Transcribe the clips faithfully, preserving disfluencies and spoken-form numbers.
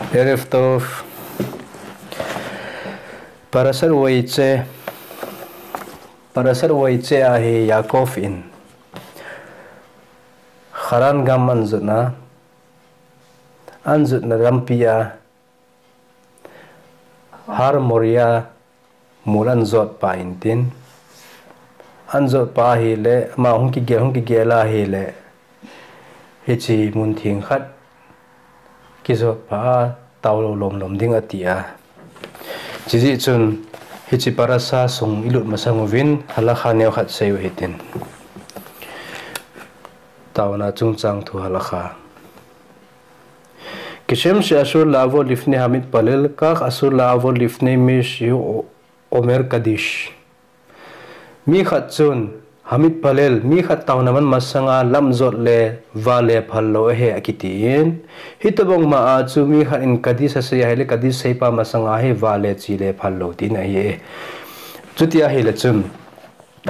ערב טוב. Parashat Vayetze, Parashat Vayetze a hi Yaakov in Haran gam ahin jotna, ahin jotna lampi a Har Moriah mol ahin jot pa in tin, ahin jot pa ahile, ama hung kigel, hung kigel ahile, hiche mun theng khat kijot pa a, tao lou lom lom ding ati a. Chujeh chun, hiche parasha sung ilut masang uvin, halakha neo khat sei u hitin. Taona chungchang thu halakha. כשם שאסור לעבור לפני המתפלל, כך אסור לעבור לפני מי שאומר קדיש. Mi khat chun, המתפלל, mi khat taona man masanga lam jot le, vale phal lou ahi akitin. Hitobang ma a chu mi khat in קדיש asei ahile, קדיש sei pa masanga hi vale chele phal lou tina ahi. Chuti ahile chun,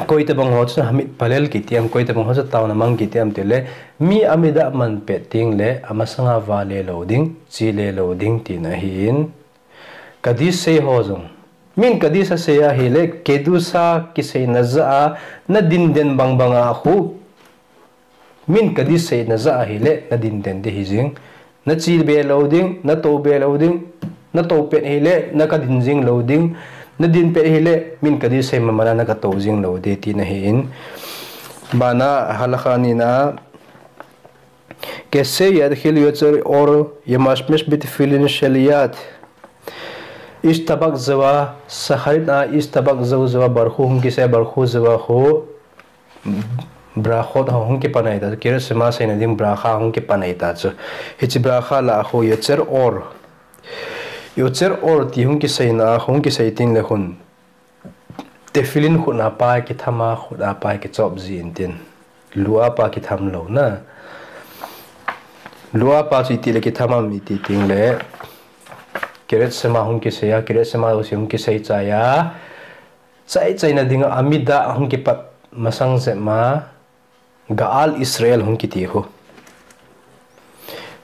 koi tobang ho chu המתפלל kiti am, koi tobang ho chu taona mang kiti am tile, mi amidah man pet teng le, amasanga vale lou ding, chele lou ding tina ahin. קדיש sei ho jong. Min קדיש asei ahile, קדושה kiseina jah a, nadin den bang bang a khu. Min קדיש seina jah ahile, nadin den ding ahi jing. Nache be lou ding, natou be lou ding, natou pet hile, naka din jing lou ding, nadin pet hile, min קדיש sei man man a naka tou jing lou ding tina ahin. Bana halakha nina, כסא יתחיל יוצר אור ימשמש בתפילין של יד. איש טבק זוה, שחרית א איש טבק זוה זוה ברחו הונגי סא ברחו זוה חו ברכות ה הונגי פנאי ת, קריאת שמע סאינה דין ברכה הונגי פנאי ת. היצי ברכה לה חו יוצר אור. יוצר אור תי הונגי סאינה, הונגי סאיתין לכון. Tefillin khut a pa kitham a, khut a pa kichop ji intin. Lu a pa kitham lou na. Lu a pa chu iti le kitham am iti ting le. Kiret sema hung kisei a, kiret sema usi hung kisei chai a. Chai chai na ding a, amida hung kipat masang sema. Gaal Israel hung kiti hu.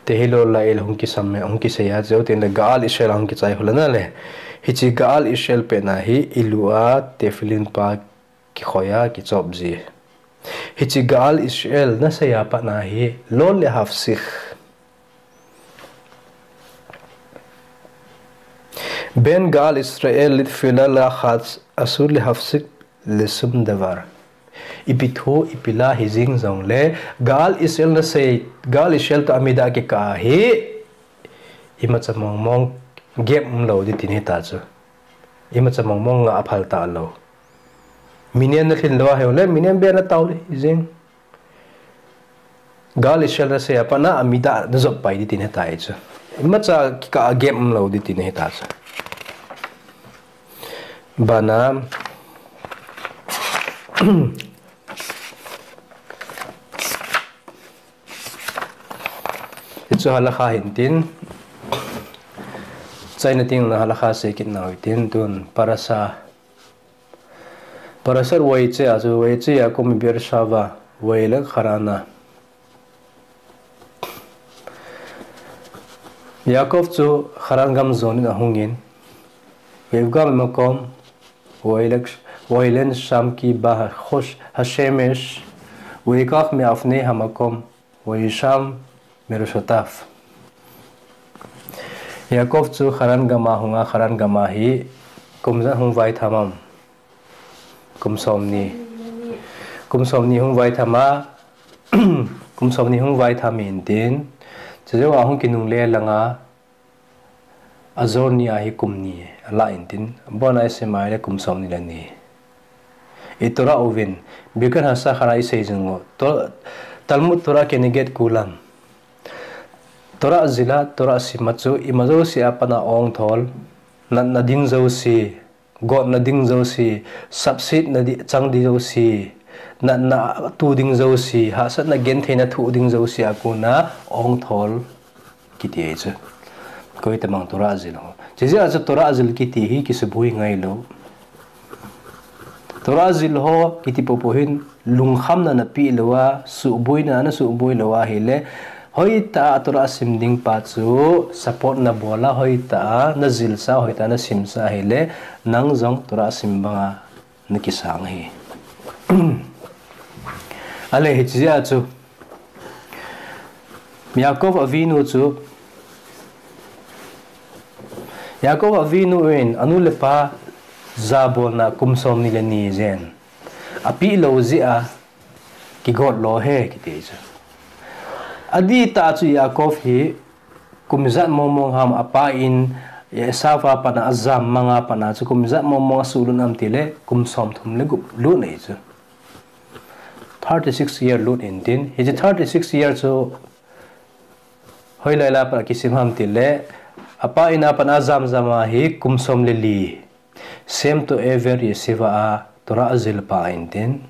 Te hilou lai el hung kisam, hung kisei a, cheu tin le Gaal Israel hung kichai hu la na le. Hichi Gaal Israel pe na hi ilu a tefillin pa kikhoi a kichop ji. Hichi Gaal Israel na sei a pa na hi lo le hafsikh. בין גאל ישראל לתפילה לאחת אסור להפסיק לשום דבר. Ipi thu, ipi la hi jing jong le, Gaal Israel na sei, Gaal Israel to amida kikah hi, imacha mong mong gep um lou di tin hi ta chu. Imacha mong mong nga aphal ta lou. Minen na thin lou a heu le, minen be na tau le hi jing. Gaal Israel na sei a pa na amida na jop pai di tin hi ta hi chu. Imacha kikah gep um lou di tin hi ta chu. Bana. Hichu halakha hin tin. Chai na ting na halakha sei kit nau tin tun parasha. Parashat Vayetze a chu Vayetze Yaakov mi Beershava, Vayelekh Harana. Yaakov chu Haran gam jon in ahung in, ויפגע במקום, וילן שם כי בא השמש, ויקח מאבני המקום, וישם מראשותיו. Yaakov chu Haran gam a hung a, Haran gam a hi kum ijat hung vai tham am. Kum somni. Kum somni hung vai tham a. Kum somni hung vai tham in tin. Chujou a hung kinungle lang a. Ajou ni a hi kum ni. Ala in tin. Abon a isei mai le kum somni le ni. I Torah uvin. Birkat Hasachar a isei jing u. To-, Talmud Torah Keneged Kulam. Torah jil a, Torah sim a chu. Ima jouse a pat na ong thol. Natna ding jouse. Gotna ding jouse, sapsetna di, chang ding jouse, natna tu ding jouse, hahsatna gentheina thoh ding jouse a kona ong thol kiti ahi chu. Koi tamang Torah jil ho. Chijeh a chu Torah jil kiti hi kisuboi ngai lou. Torah jil ho kiti popo hin lungkhamna na pe lou a, suhboina na suhboi lou a hile, Hoitah a Torah sim ding pa chu support nabol a, hoitah a najilsa, hoitah a nasimsa ahile, nang jong Torah sim banga nakisang ahi. Ale hiche jeh a chu Yaakov Avinu chu, Yaakov Avinu in anu le apa jabolna kum somni le ni jen apeh lou jeh a kigot lou ahi kiti chu. Adihtah chu Yaakov hi kum ijat mong mong ham apa in Esau a pat a ajam manga pat a chu kum ijat mong mong asuhlut ham tile kum somthum le gup lut ahi chu. Thirty six year lut intin, hiche thirty six year chu hoilai lai a pat a kisim ham tile, apa in a pat a ajam jam a hi kum som le li, Shem to Ever Yeshiva a Torah ajil pa intin,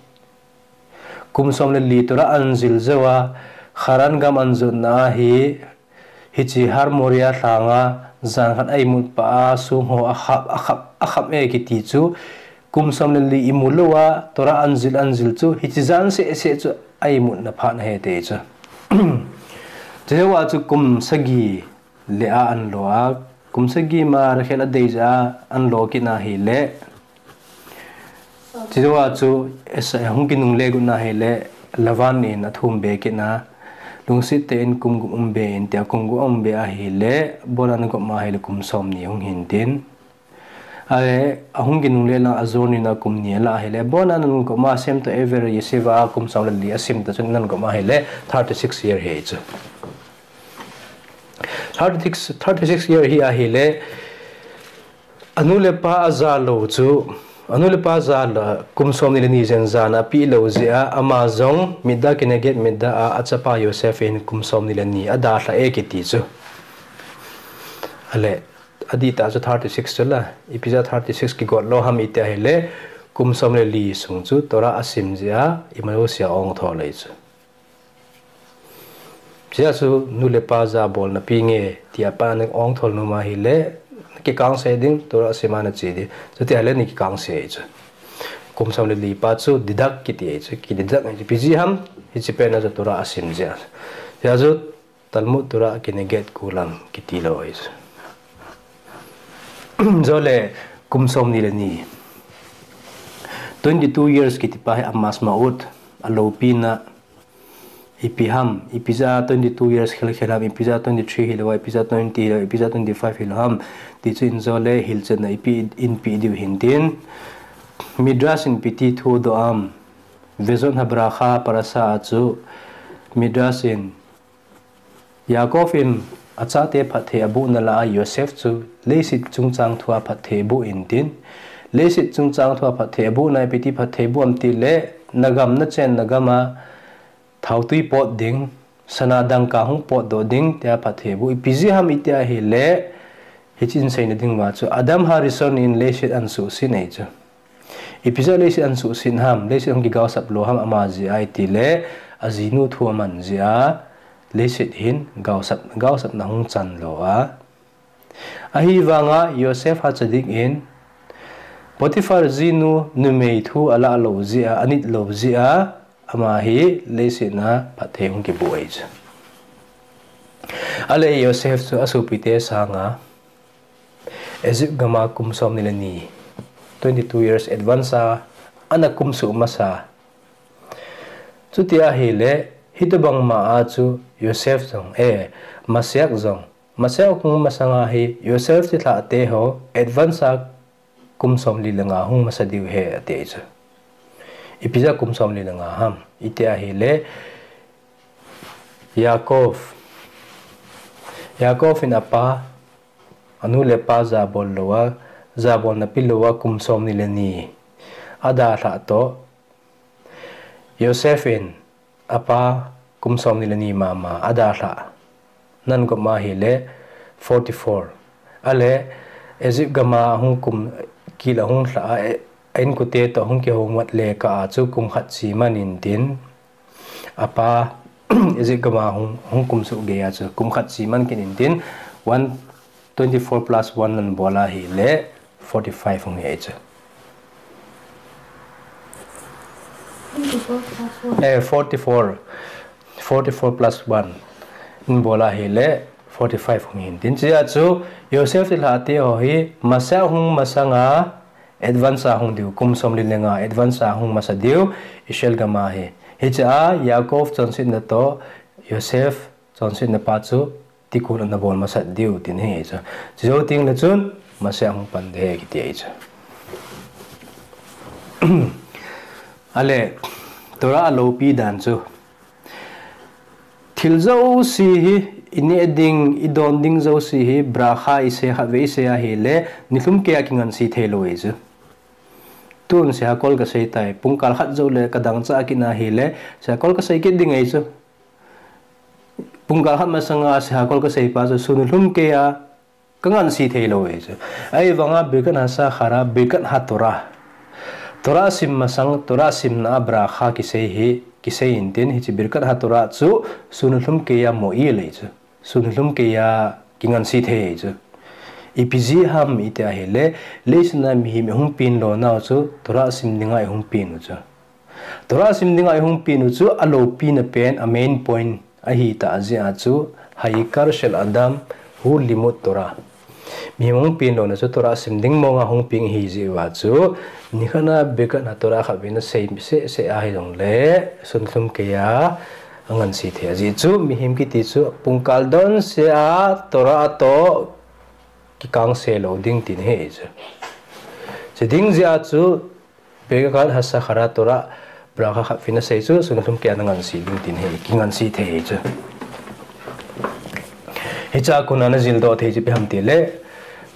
kum som le li Torah anjil jou a, Haran gam anjotna a hi, hiche Har Moriah lhanga jan khat a imut pah a song ho akhap, akhap, akhap e kiti chu, kum som le li imu lou a Torah anjil, anjil chu hiche jan seh seh chu a imutna phat ahi ti chu. Chujouva chu kum sagi le a anlo a, kum sagi ma Rachel adei jeh a anlo kit na ahile, chujouva chu Esau hung kinungle got na ahile, Lavan in athum be kit na, lungset tah in kum gup um be in tia kum gup um be ahile, abon a nagop ma ahile kum somni hung hin tin. Ale, ahung kinungle lang ajon in a kum ni alah ahile, abon a nagop ma Shem to Ever Yeshiva a kum som le li asim ta chun nagop ma ahile, thirty six year ahi chu. Thirty six, thirty six year hi ahile, anu le apa aja lou chu, anu le apa ja lou, kum somni le ni jen jan apeh lou jeh a, ama jong midah keneged midah a achapa Yosef in kum somni le ni adalhah e kiti chu. Ale, adihtah chu thirty six chu la, ipi jeh a thirty six kigot lou ham iti ahile, kum som le li sung chu Torah asim jeh a, imajouse a ong thol ahi chu. Chujeh a chu nu le pa jabolna pi nge tia apa na ong thol nom ahile, kikangse ding, Torah asim a nache ding. Chuti ahile nakikangse ahi chu. Kum som le li pa chu deduct kiti ahi chu, ki deduct ahi chu. Ipi jeh ham, hiche pen a chu Torah asim jeh a. Chujeh chu Talmud Torah keneged kulam kiti lou ahi chu. Jole kum somni le ni. Twenty two years kiti pa hi amashma'ut, aloupina, ipi ham, ipi jeh a twenty two years khel khel ham, ipi jeh a twenty three hilou, ipi jeh a twenty hilou, ipi jeh a twenty five hilou ham, ti chu in jole hilchetna ipi in pe diu hintin. Midrash in ipi ti thu adoh am, Vezot HaBracha parasha a chu Midrash in Yaakov in achate phatthei abohna lah a Yosef chu leiset chungchang thua phatthei aboh intin, leiset chungchang thua phatthei abohna ipi ti phatthei aboh am tile, nagam nachenna gam a thaotui pot ding, sana dangka hung potdoh ding tia phatthei aboh. Ipi jeh ham iti ahile, hiche in seina ding uva chu Adam HaRishon in leiset ahin suhset ahi chu. Ipi jeh a leiset ahin suhset ham, leiset hung kigaosap lou ham ama jeh a itile, ajinu thu aman jeh a, leiset hin gaosap, gaosapna hung chan lou a. Ahivanga Yosef HaTzadik in Potiphar jinu numei thu alah lou jeh a, anit lou jeh a, ama hi leiset a phatthei hung kiboh ahi chu. Ale Yosef chu asopite sanga Egypt gam a kum somni le ni, twenty two years advance a ana kumsuh masa. Chuti ahile, hitobang ma a chu Yosef jong, eh, Mashiach jong, Mashiach hung masanga hi Yosef chilhah te ho advance a kum somli le nga hung masa diu ahi ati ahi chu. Ipi jeh a kum somli le nga ham iti ahile, Yaakov, Yaakov in apa, anu le apa jabol lou a, jabolna pe lou a kum somni le ni adalhah toh, Yosef in apa kum somni le ni mama adalhah, nagop ma ahile forty four. Ale Egypt gam a hung kum kil a hung lhah a, a inkote toh hung kihoumat le kah a chu kum khat cheman intin, apa Egypt gam a hung, hung kumsuh gei a chu kum khat cheman kit intin, one twenty four plus one nabol ahile forty five hung hi ahi chu. Eh, forty four. Forty four plus one. Bola hile forty-five hung hin tin chia chu Joseph ti lha te ho hi masa hung masanga advance a hung diu, kum som li le nga advance a hung masa diu Israel gam a hi. Hiche a Yaakov chonsetna toh Joseph chonsetna pa chu tikkun ana bol masat diu tin hi chu. Chujou ting le chun masa hung pan de he kiti ahi chu. Ale, Torah a loupi dan chu. Thil jouse hi, i neh ding, i don ding jouse hi, bracha i sei khat vei i sei ahile, nilhum kei a kingansi thei lou ahi chu. Tun sehakol ka sei tai, pungkal khat jou le ka dangchah kit na hile, sehakol ka sei kit ding ahi chu. Pungkal khat masanga sehakol ka sei pa chu, sun nilhum kei a, ka ngansi thei lou ahi chu. Ahivanga Birkat Hasahara, Birkat HaTorah. Torah sim masang, Torah simna a bracha kisei hi, kisei in tin, hiche Birkat HaTorah chu, sun nilhum kei a mo'il ahi chu. Sun nilhum kei a kingansi thei ahi chu. Ipi jeh ham iti ahile, leiset a mihem i hung peng lou nau chu, Torah sim dinga i hung peng u chu. Torah sim dinga i hung peng u chu a loupina pen a main point ahi tah jeh a chu Ha'ikar shel Adam hu limud Torah. Mihem hung peng louna chu Torah sim ding monga hung peng ahi jeh uva chu nikhat a Birkat HaTorah khat vei na sei seh seh ahi jongle sun nilhum kei a angansi thei ahi chu mihem kiti chu pungkal don seh a Torah toh kikang se lou ding tin ahi chu. Chu ding jeh a chu Birkat Hasahara Torah bracha khat vei na sei chu, sun nilhum kei a na ngansi ding tin ahi, kingansi thei ahi chu. Hiche a kona na jildoh thei chu ipi ham tile,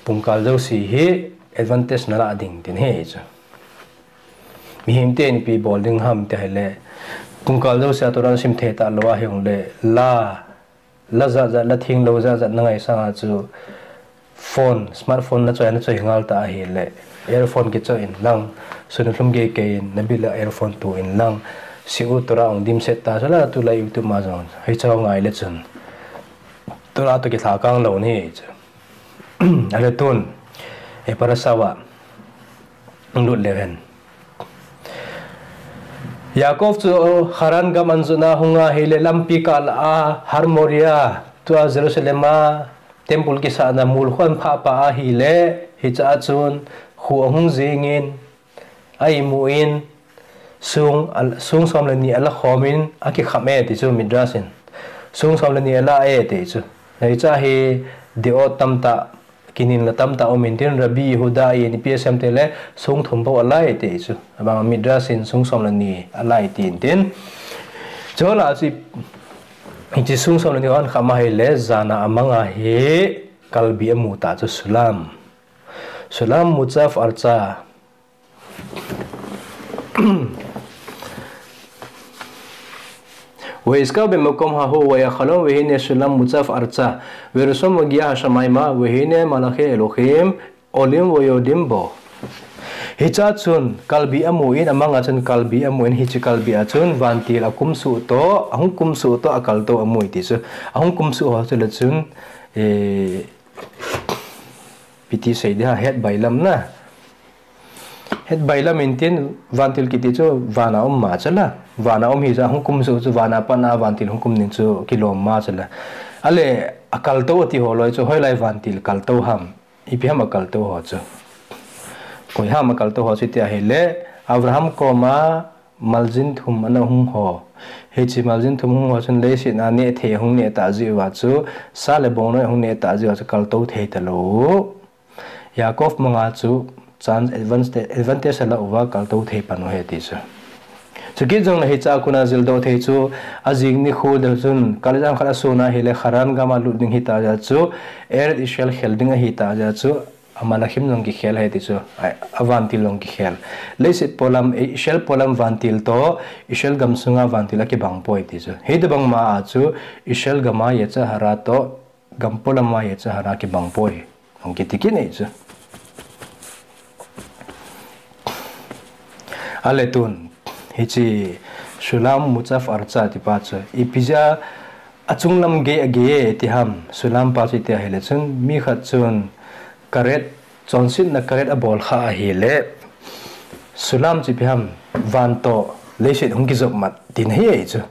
pungkal jouse hi advantage na lah ding tin ahi chu. Mihem ten ipi bol ding ham ti ahile, pungkal jouse a Torah na sim thei talou ahi jongle, la, la jat jat, la thenglou jat jat na ngaisang a chu phone, smartphone na choi, na choi ngal ta ahile, earphone kicho in lang, sun nilhum kei kei in, na bil a earphone to in lang, shiur Torah hung dimset ta, sala tulai YouTube ma jong, hiche ho ngai le chun. Torah toh kilha kang lou ahi chu. Ale tun, e parasha uva, lut leu hen. Yaakov chu Haran gam an jot na hung ahile lampi kah lah a Har Moriah, tua Jerusalem a temple kisahna mol khu ahin phah pah ahile, hiche a chun khu ahung jing in, a imu in, song, a, song som le ni ala khom in, akikham e ti chu Midrash in. Song som le ni ala e ti chu. Hiche a hi deot tamtah, kinel na tamtah um in tin, Rabbi Yehuda in ipi asei em tile, song thum bou alai ti chu. Abang Midrash in song som le ni alai tin tin. Chule chu, hiche song som le ni ahin kham ahile, jan a amang a hi kalbi amu ta chu sulam. Sulam mutsaf archa. וישכב במקום ההוא והיה חלום והנה סולם מוצב ארצה ורשום מגיע השמימה והנה מלאכי אלוהים עולים ויורדים בו. Hiche a chun kalbi amu in, amang a chun kalbi amu in, hiche kalbi a chun vantil akum suh toh, ahung kum suh toh, akaltou amu e ti chu. Ahung kum suh ho chu le chun, eh, ipi ti sei ding ham, het bailam na. Het bailam in tin vantil kiti chu van a um ma chu la. Van a um hi chu ahung kum suh chu van a pat a vantil hung kum ding chu kilom ma chu la. Ale akaltou ati ho loi chu hoilai vantil kaltou ham. Ipi ham akaltou ho chu. Koi ham akaltou ho chu ti ahile Abraham koma maljin thum ana hung ho. Hiche maljin thum hung ho chun leiset a neh thei ahung neh ta jeh uva chu, sa le bongnoi ahung neh ta jeh uva chu kaltou thei talou. Yaakov manga chu chance advance, advantage ala uva kaltou thei pan u ahi ti chu. Chukit jongle hiche a kona jildoh thei chu, ajing nikho deu chun, kal ijang khat asun ahile Haran gam a lut ding ahi ta jeh chu, Eretz Israel khel ding ahi ta jeh chu, Amalahim jong kikhel ahi ti chu, a, avantil jong kikhel. Leiset polam, Israel polam vantil toh, Israel gam sunga vantil akibang poi ti chu. Hitobang ma a chu, Israel gam a Yetzer Hara toh, gam polam a Yetzer Hara kibang poi. Jong kiti kit e chu. Ale tun, hiche Sulam Mutzav Arza ti pa chu, ipi jeh a achung lam gei agei e ti ham, Sulam pa chu iti ahile chun, mi khat chun karet, chonsetna karet abol kha ahile, Sulam chu ipi ham, van toh leiset hung kijop mat tina ahi chu.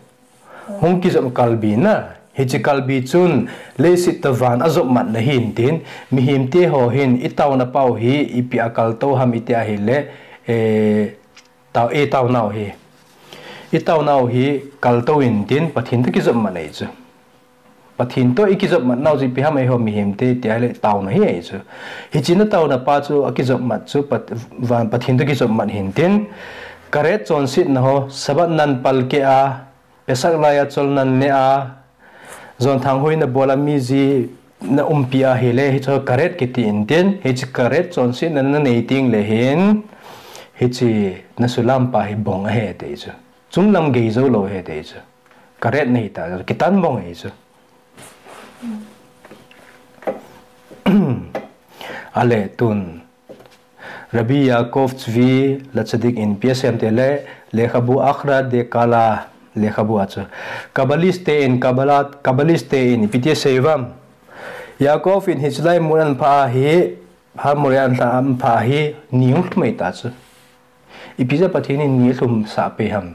Hung kijop kalbi na, Hiche kalbi chun leiset toh van ajopmat na hintin, mihemte ho hin i taona pau hi ipi a kaltou ham iti ahile, eh, tao, i taonau hi. I taonau hi kaltou intin, Pathen toh kijopmat ahi chu. Pathen toh i kijopmat nau chu ipi ham eiho mihemte tia ahile taona hi ahi chu. Hiche na taona pa chu akijopmat chu Pat-, van Pathen toh kijopmat hintin, karet chonsetna ho, Sabbath nan palkeh a, Pesach laiya cholna neh a, jonthang hui na bol a mi ji na umpi ahile, hichu karet kiti intin, hiche karet chonsetna na nei tengle hin, hiche na sulam pa hi bong ahi ti chu. Chunglam gei jou lou ahi ti chu. Karet na hita, kitan bong ahi chu. Ale tun, Rabbi Yaakov Tzvi Latzadik in ipi asei em tile, lekhabu Akra de Kala lekhabu a chu, Kabbalist te in Kabbalat, Kabbalist te in ipi ti asei uvam. Yaakov in hiche lai mun aphah a hi, Har Moria aphah a hi, ni hung lhum ahi ta chu. Ipi jeh a Pathen in ni alhumsah peh ham.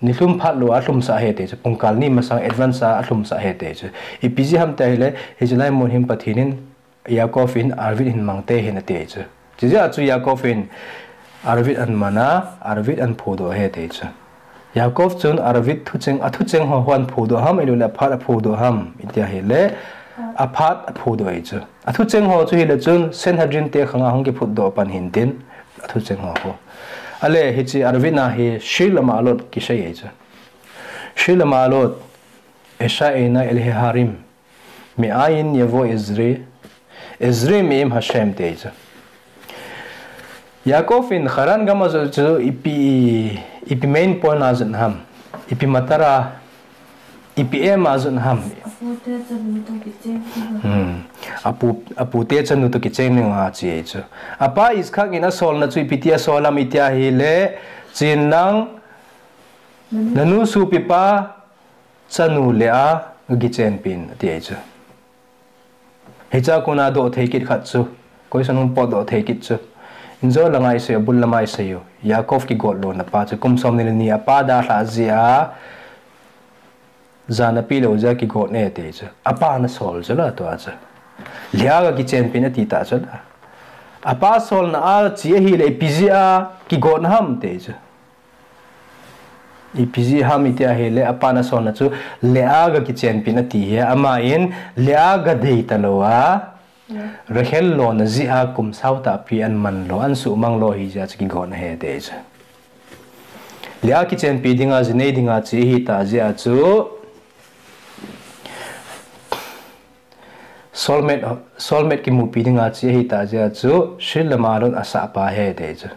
Ni lhum phat lou a alhumsah ahi ti chu. Pungkal ni masang advance a alhumsah ahi ti chu. Ipi jeh ham ti ahile, hiche lai mun hin Pathen in Yaakov in Arvit hin mangte ahin ati chu. Chujeh a chu Yaakov in Arvit ahin man a, Arvit ahin phudoh ahi ti chu. Yaakov chun Arvit thucheng, athucheng ho, ho ahin phudoh ham, ahilouleh aphat aphudoh ham, iti ahile, aphat aphudoh ahi chu. Athucheng ho chu hile chun Sanhedrin te khang a hung kiphutdoh pan hintin, athucheng ho khu. Ale, hiche Arvit na hi Shir Lama'alot kisei ahi chu. Shir Lama'alot, Esha Einai El Heharim, Me'ayin Yavo Ezri, Ezri Me'im Hashem ti ahi chu. Yaakov in Haran gam a ajot chu ipi, ipi main point a ajot ham, ipi matara, ipi aim a ajot ham. Apute chanu toh kicheng ding a. Hmm. Apu, apute chanu toh kicheng ding a che ahi chu. Apa Yitzhak in asolna chu ipi ti asol ham iti ahile, chen lang, nanu sopipa chanu Leah a gakichenpi in ati ahi chu. Hiche a kona doh thei kit khat chu, koisun hung potdoh thei kit chu. Injo langa isei u, bul lama isei u, Yaakov kigot lona pa chu, kum somni le ni apa dalhah jeh a, jana pilou jeh a kigot e ti chu. Apa na sol chu la tua chu. Leah a gakichenpi in ati ta chu la. Apa solna a che ahile ipi jeh a kigot ham ti chu. Ipi jeh ham iti ahile, apa na solna chu Leah a gakichenpi in ati hi, ama in Leah a gadei talou a, Rachel lona jeh a kum sao tahpi ahin man lou, ahin suhmang lou ahi jeh a chu kigot ahi ti chu. Leah a kichenpi dinga, jinei dinga che ahitah jeh a chu, soulmate, soulmate kimupi dinga che ahitah jeh a chu, Shir Lama'alot asah pa ahi ti chu.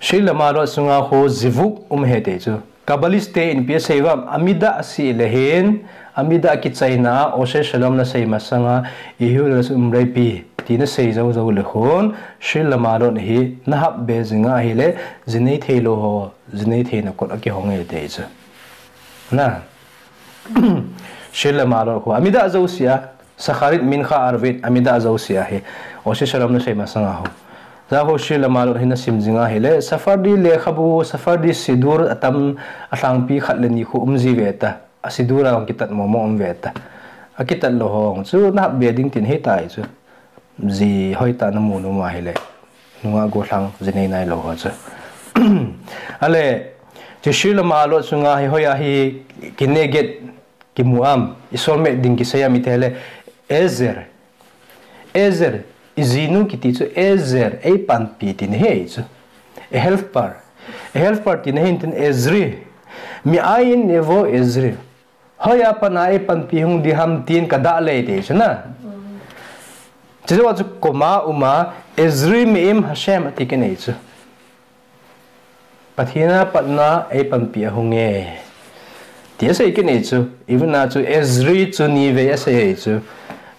Shir Lama'alot sunga khu zivug um ahi ti chu. Kabbalist te in ipi asei uvam, Amida asei le hin, Amida kichaina a, Oseh Shalom nasei masanga, Ihu le Sumreipi, ti nasei jou jou le khun, Shir Lama'alot hi, nahap be jing ahile, jinei theilou ho, jinei theina kot akihong e ti chu. Na. Shir Lama'alot khu, Amida jouse a, Shacharit, Mincha, Arvit, Amida jouse ahi. Oseh Shalom nasei masanga ho. Jeh khu Shir Lama'alot hi nasim jing ahile, Sephardi lekhabu, Sephardi Siddur atam alhangpi khat le ni khu um ji ve ta. A Siddur a hung kitat momo um ve ta. Akitat lou ho chu nahap be ding tin ahi tai chu. Ji hoitah namu nom ahile. Nungah gollhang jinei nailou ho chu. Ale, chu Shir Lama'alot sunga hi hoiya hi kineged kimu am, i soulmate ding kisei am iti ahile, Ezer. Ezer, i jinu kiti chu Ezer, eipanpi tina ahi chu. A helper. A helper tina ahin tin Ezri. Me'ayin yavo Ezri. Hoiya pat a eipanpi hung ding ham tin kadah le ti chu na. Chujou a chu comma uma, Ezri Me'im Hashem ati kit ahi chu. Pathen a pat a eipanpi ahung e. Ti asei kit ahi chu, ivin a chu Ezri chu nivei asei ahi chu.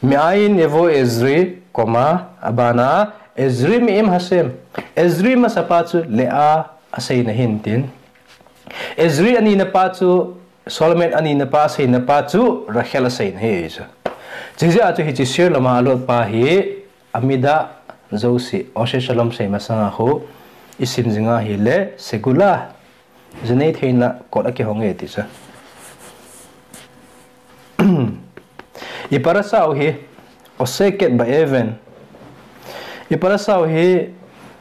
Me'ayin yavo Ezri, comma, abana, Ezri Me'im Hashem. Ezri masapa chu Leah a aseina ahin tin. Ezri anina pa chu, soulmate anina pa, aseina pa chu Rachel aseina ahi chu. Chujeh a chu hiche Shir Lama'alot pa hi, Amida jouse, Oseh Shalom sei masanga khu, isim jing ahile, Segula, jinei theina kot akihong e ti chu. I parasha u hi, Oseket ba'even. I parasha u hi,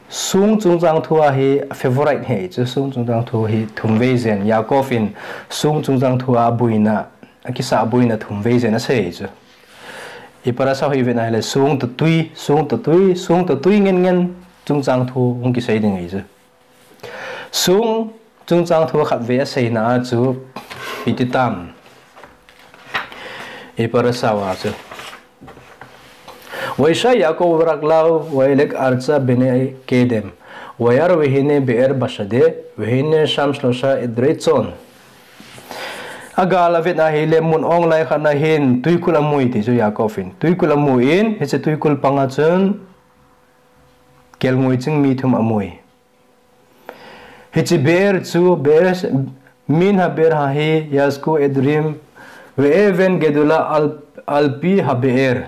sung chungchang thu a hi favorite ahi chu, sung chungchang thu hi thumvei jen, Yaakov in sung chungchang thu a boina, akisa boina thumvei jen asei chu. I parasha u hi vet na hile sung toh tui, sung toh tui, sung toh tui ngen ngen chungchang thu hung kisei ding ahi chu. Sung chungchang thu khatvei aseina a chu, hiti tam. I parasha u a chu. וישב יעקב ברגליו וילך ארצה בין קדם, וירא והנה באר בשדה, והנה שם שלושה עדרי צאן. Agal avet na hile mun ong lai khat na hin tuikul amu e ti chu Yaakov in. Tuikul amu in, hiche tuikul panga chun kelngoi ching mi thum amu e. Hiche Beer chu, Beer, מן הבאר ההיא ישקו עדרים ואבן גדולה על, על פי הבאר.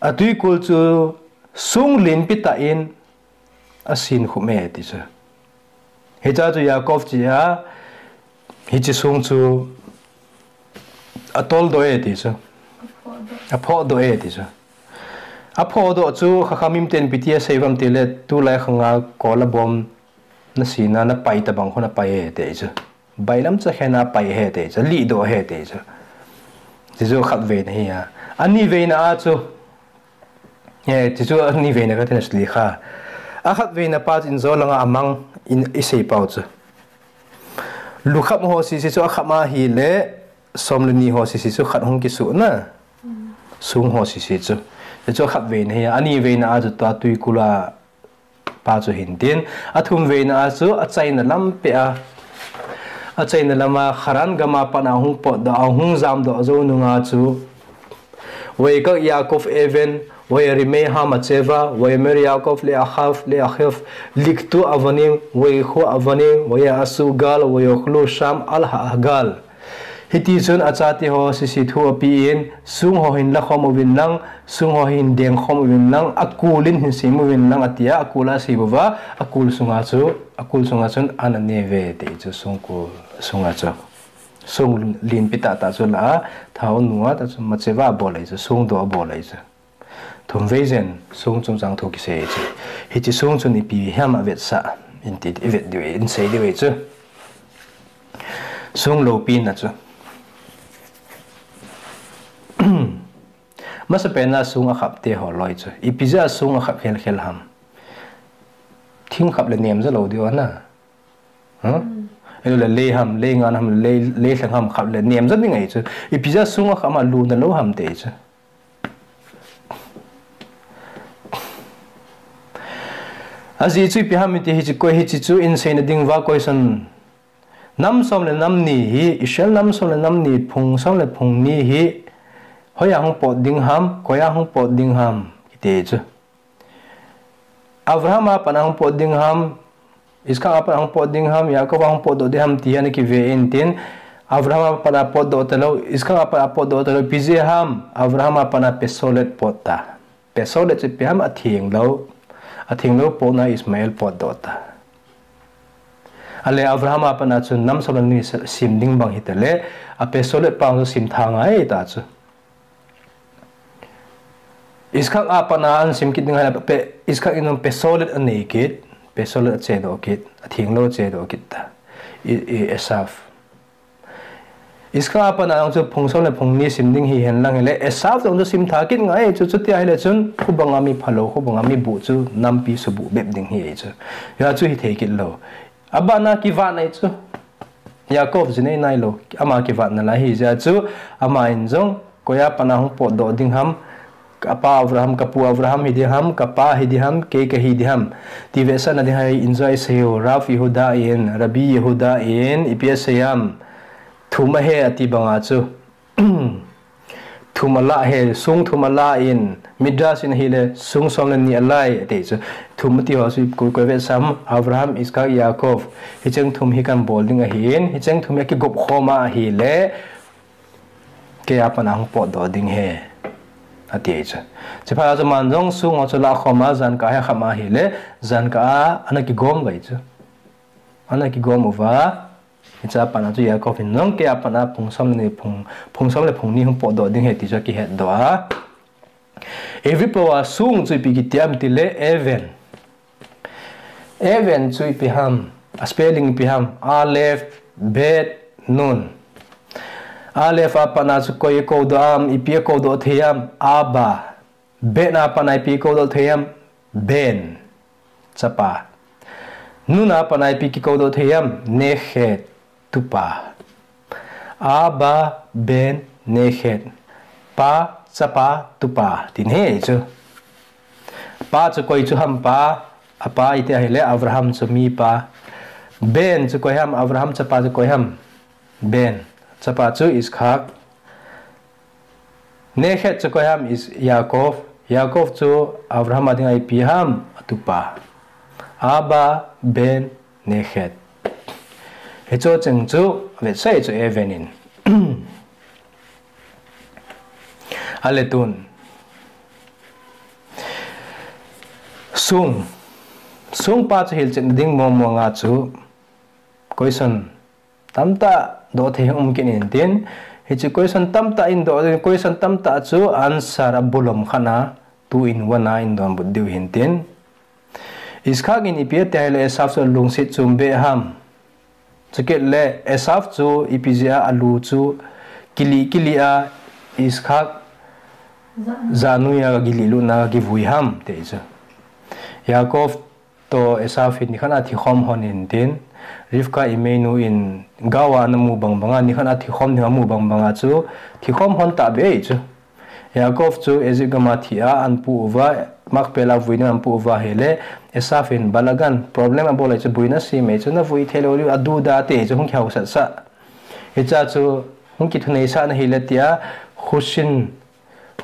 Atuikul chu sung lenpi tah in asin khup e ti chu. Hiche chu Yaakov chea, hiche sung chu atoldoh e ti chu. Aphohdoh e ti chu. Aphohdoh chu Chachamim ten ipi ti asei uvem tile, tulai khanga kol abom nasina napai tabang khu napai e ti chu. Bailam chakhen a pai e ti chu. Lihdoh e ti chu. Ti chu khatveina hi a. Aniveina a chu. E, ti chu aniveina kati na sli kha. Akhatveina pa chu injo langa amang in isei pau chu. Lukham ho sese chu akham ahile, som le ni ho sese chu khat hung kisuh na. Sung ho sese chu. Ti chu khatveina hi a. Aniveina a chu tua tuikul a pa chu hin tin. Athumveina a chu achaina lam peh a. Achaina lama Haran gam a pat a hung potdoh, ahung jamdoh jou nunga chu. ויקח יעקב אבן, וירימה המצבה, ויאמר יעקב לאחיו, לאחיו, לקטו אבנים, ויקחו אבנים, ויעשו גל, ויאכלו שם על הגל. Hiti chun achate ho sese thu apen, sung ho hin lakhom uvin lang, sung ho hin dengkhom uvin lang, akul in hin sem uvin lang atia, akul a asem uva, akul sunga chu, akul sunga chun an ane uve ti chu sungkul sunga chu. Sung lenpi tahtah chu la a, thao nunga tah chu matseva abol ahi chu, sungdoh abol ahi chu. Thumvei jen sung chungchang thu kisei chu. Hiche sung chun ipi ham avetsah in ti, ivet diu, insei diu ahi chu. Sung loupina chu. Masapen a sung akhapte ho loi chu. Ipi jeh a sung akhap khelkhel ham. Thing khap le nemja lou diu ana. Ahilouleh lei ham, lei ngan ham, lei, lei lhang ham khap le nemja ding ahi chu. Ipi jeh a sung akhap a luna lou ham ti chu. Ajeh chu ipi ham iti hiche koi hiche chu inseina ding uva question. Nam som le nam ni hi, Israel nam som le nam ni, phung som le phung ni hi, hoiya hung pot ding ham, koiya hung pot ding ham, kiti chu. Abraham a pat a hung pot ding ham, Iskak a pat a hung pot ding ham, Yaakov a hung potdoh ding ham ti hi ana kive in tin, Abraham a pat a potdoh talou, Iskak a pat a potdoh talou, ipi jeh ham, Abraham a pat a pesolet pot ta. Pesolet chu ipi ham, athenglou, athenglou potna Ismael potdoh ta. Ahile Abraham a pat a chun nam som le ni sem ding bang hitale, a pesolet pa chu semtha ngai ta chu. Iskak a pat a ana sem kit ding ahile, Iskak in jong pesolet anei kit, pesolet achedoh kit, athenglou achedoh kit ta. Esav. Iskak a pat a jong chu phung som le phung ni sem ding hihen lang hile, Esav jong chu semtha kit ngai chu, chuti ahile chun, khubang a mi phalou, khubang a mi buh chu, nampi subuh bep ding ahi chu. Hia chu hithei kit lou. Abana kivat ahi chu. Yaakov jinei nailou, ama kivatna lai ahi jeh chu, ama in jong, koiya pat a hung potdoh ding ham, kapa Abraham, kapu Abraham hiding ham, kapa hiding ham, kei kahi ding ham. Ti vetsahna ding ahi in jong isei u, Rav Yehuda in, Rabbi Yehuda in, ipi asei ham. Thum ahi ati banga chu. Thum alah ahi, sung thum alah in, Midrash in ahile, sung som le ni alah e, ati chu. Thum ati ho chu koi koi vetsah ham, Abraham, Iskak, Yaakov. Hicheng thum hi kabol ding ahin, hicheng thum hi akigop khom a ahile, keiya pat a hung potdoh ding ahi, ati chu. Chuphat a chu aman jong sung ho chu alah khom a, jan kah hi akham ahile, jan kah a ana kigom uve chu. Ana kigom uva, Hiche a pat na chu Yaakov in nang kei a pat na phung som le ni phung, phung som le phung ni hung potdoh ding ahi ti chu akihetdoh a. Hebrew pao a sung chu ipi kiti ham itile even. Even chu ipi ham, a spelling ipi ham, Aleph, Bet, Nun. Aleph a pat na chu koi eikou doh ham, ipi eikou doh thei ham, Abba. Bet a pat na ipi eikou doh thei ham, Ben, chapa. Nun a pat na ipi kikou doh thei ham, Nekhet, tupa. Abba, Ben, Nekhet. Pa, chapa, tupa. Tin ahi chu. Pa chu koi chu ham pa, apa iti ahile Abraham chu mipa. Ben chu koi ham, Abraham chapa chu koi ham. Ben, chapa chu Yitzhak. Nekhet chu koi ham is Yaakov. Yaakov chu Abraham a dinga ipi ham, atupa. Abba, Ben, Nekhet. Hiche cheng chu, vetsah chu even in. Ale tun. Sung. Sung pa chu hilchetna ding mong mong a chu. Question tamtah doh thei um kit in tin. Hiche question tamtah in doh, question tamtah chu answer a bulom khat na, two in one a in donbut diu hin tin. Yitzhak in ipi ati ahile Esav chu alungset chom beh ham. Chukit le Esav chu ipi jeh a alu chu kilih kilih a Yitzhak jahnoi a kilih lut na kivui ham ti chu. Yaakov toh Esav in nikhat a thikhom hon in tin, Rivka Imeinu in gao a ana mu bang bang a, nikhat a thikhom ding amu bang bang a chu, thikhom hon tahbeh ahi chu. Yaakov chu Egypt gam a thi a, ana pu uva, Makpela vui ding ana pu uva ahile, Esav in balagan, problem abol ahi chu, buina sem ahi chu, navui thei lou diu, aduda ti chu, hung kihaosat sah. Hiche a chu, hung kithunei sah na ahile tia, Husin,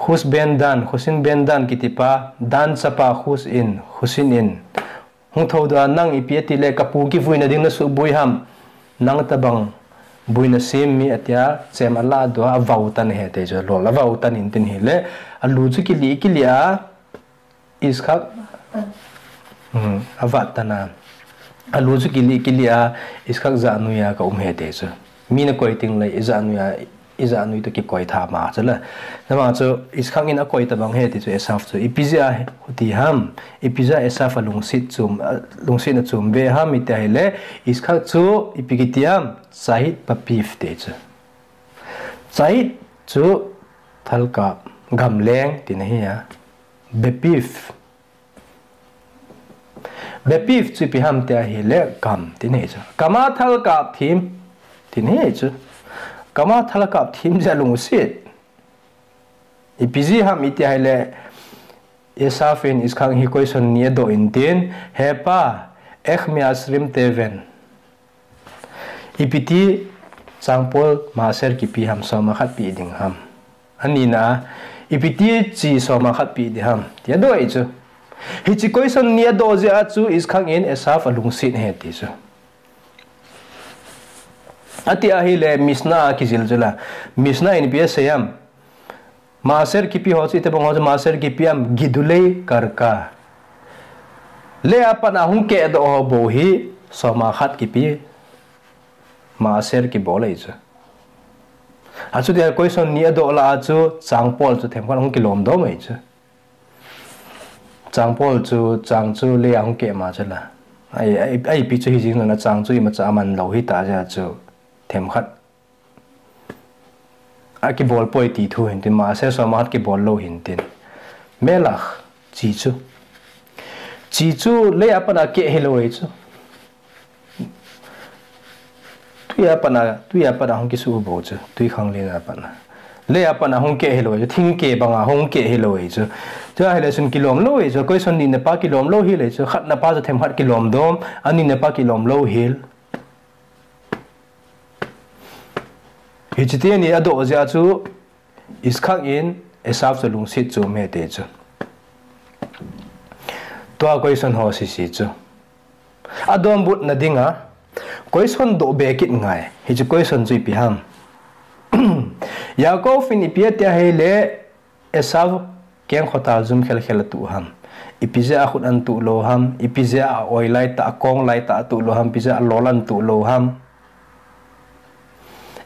Hus ben Dan, Husin ben Dan kiti pa, Dan chapa Hus in, Husin in. Hung thoudoh a nang ipi ati le kapu kivuina ding nasuhboi ham. Nang tabang buina sem mi atia chem alahdoh a avao tan ahi ti chu lol avao tan in tin ahile. Alu chu kilih kilih a Yitzhak. Hmm, avat tan a. Alu chu kilih kilih a Yitzhak jahnoi a kaum ahi ti chu. Mi nakoi teng le ijahnoi a ijahnoi toh kikoi tha ma chu le. Nama chu Yitzhak in akoi tabang ahi ti chu Esav chu. Ipi jeh a ti ham. Ipi jeh a Esav alungset chom, alungset na chom beh ham iti ahile. Yitzhak chu ipi kiti ham. Tza'it bepiv ti chu. Tza'it chu thalkap gamleng tina ahi a. Bepiv. Bepiv chu ipi ham tia ahile gam tina ahi chu. Gam a thalkap them tina ahi chu. Gam a thalkap them jeh a lungset. Ipi jeh ham iti ahile Esav in Yitzhak hi question ni adoh in tin, He pa, איך מעשרים תבן. Ipi ti changpol maaser kipe ham som a khat pe ding ham. Ani na, ipi ti chi som a khat pe ding ham. Tia adoh ahi chu. Hiche question ni adoh jeh a chu Yitzhak in Esav alungset ahi ti chu. Ati ahile Mishnah a kijil chu la. Mishnah in ipi asei ham. Maaser kipe ho chu itobang ho chu maaser kipe ham gidulei karka. Lei a pat a hung kehdoh ho bou hi som a khat kipe maaser kibol ahi chu. Achuti a question ni adoh lah a chu changpol chu themkhat hung kilom dom ahi chu. Changpol chu, chang chu lei a hung keh ma chu la. Ai, ai, ai ipi chu hijing lona chang chu imacha aman lou hitah jeh a chu themkhat. Akibol poi ti thu hin tin, maaser som a khat kibol lou hin tin. Melach, chi chu. Chi chu lei a pat a keh hilou ahi chu. Tui a pat a, tui a pat a hung kisu bou chu. Tui khanglen a pat a. Lei a pat a hung keh hilou ahi chu. Thingkeh bang a hung keh hilou ahi chu. Tia ahile chun kilom lou ahi chu. Question ni na pa kilom lou hel ahi chu. Khat na pa chu themkhat kilom dom. Ani na pa kilom lou hel. Hiche teni adoh jeh a chu Yitzhak in Esav chu lungset chom ahi ti chu. Tua question ho sese chu. Adonbut na ding a question doh be kit ngai. Hiche question chu ipi ham. Yaakov in ipi ati ahile Esav kengkhotal jum khel khel atuh ham. Ipi jeh a akhut atuh lou ham. Ipi jeh a aoi lai tah, akong lai tah atuh lou ham. Ipi jeh a alol atuh lou ham.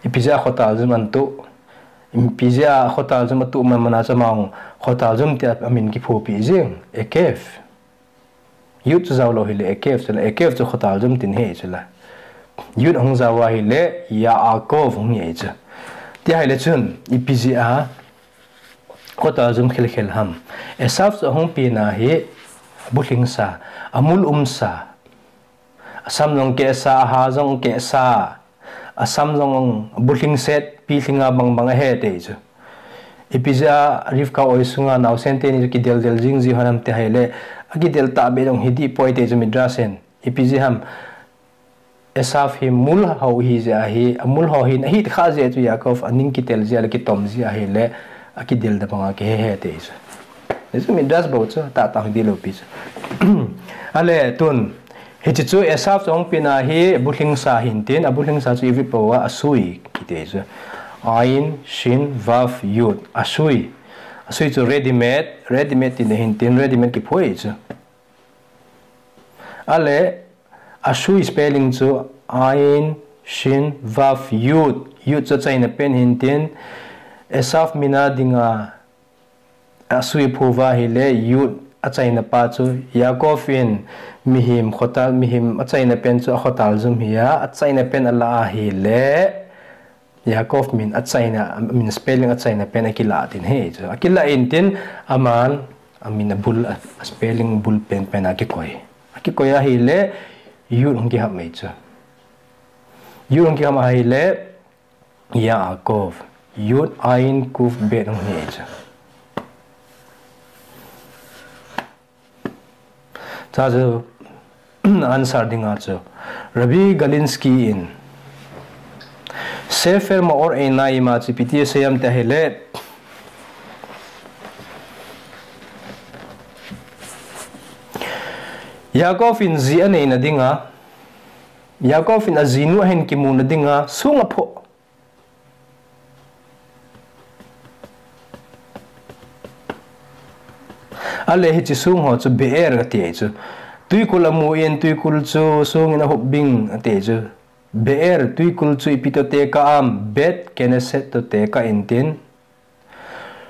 Ipi jeh a khotal jum atuh. Ipi jeh a khotal jum atuh man man a chu amang khotal jum tia amin kiphupi jing. Ekev. Yud chu jao lou hile Ekev chu la, Ekev chu khotal jum tin hi chu la. Yud hung jao ahile Yaakov hung hi chu. Ti ahile chun, ipi jeh a khotal jum khel khel ham. Esav chu ahung pen a hi, bulhingsa, amul umsa, asam jong kehsa, aha jong kehsa, asam jong bulhingset, pilhinga bang bang ahi ti chu. Ipi jeh a Rivka oi sunga naosen teni chu kidel del jing ji ham ti ahile, akidel tahbeh jong hi dih poi ti chu Midrash in. Ipi jeh ham, Esav hi mul ho hi jeh ahi, amul ho hin ahi kha jeh chu Yaakov aning kitel jeh a le kitom jeh ahile, akidel da banga kihe he ti chu. Hichu Midrash bou chu, tah tah hi dih lou pi chu. Ale tun, hiche chu Esav chu ahung pen a hi, bulhingsa hin tin, abulhingsa chu ivit bou a, asui, kiti chu. Ain, Shin, Vav, Yud, asui. Asui chu ready-made, ready-made tin hin tin, ready-made kiphoi chu. Ale, asui spelling chu Ain, Shin, Vav, Yud. Yud chu achaina pen hin tin, Esav min a dinga asui phuva ahile, Yud achaina pa chu, Yaakov in mihem khotal, mihem achaina pen chu akhotal jum hi a, achaina pen ala ahile, Yaakov min achaina, min spelling achaina pen akilah tin hi chu. Akilah in tin, aman, amin abul, a spelling bul pen pen a kikoi. Akikoi ahile, Yud hung kihap mai chu. Yud hung kihap ahile, Yaakov. Yud Ain Kuf Bet hung hi chu. Cha chu answer dinga chu Rabbi Galinsky in Sefer Maor Einaim a chu ipi ti asei em ti ahile, Yaakov in ji aneina dinga, Yaakov in ajinu ahin kimuna dinga, song aphoh. Ale hiche song ho chu Be'er kati chu. Twikul amu in, twikul chu song in ahup bing ati chu. Be'er, twikul chu ipi toh tekah em, Bet Keneset toh tekah in tin.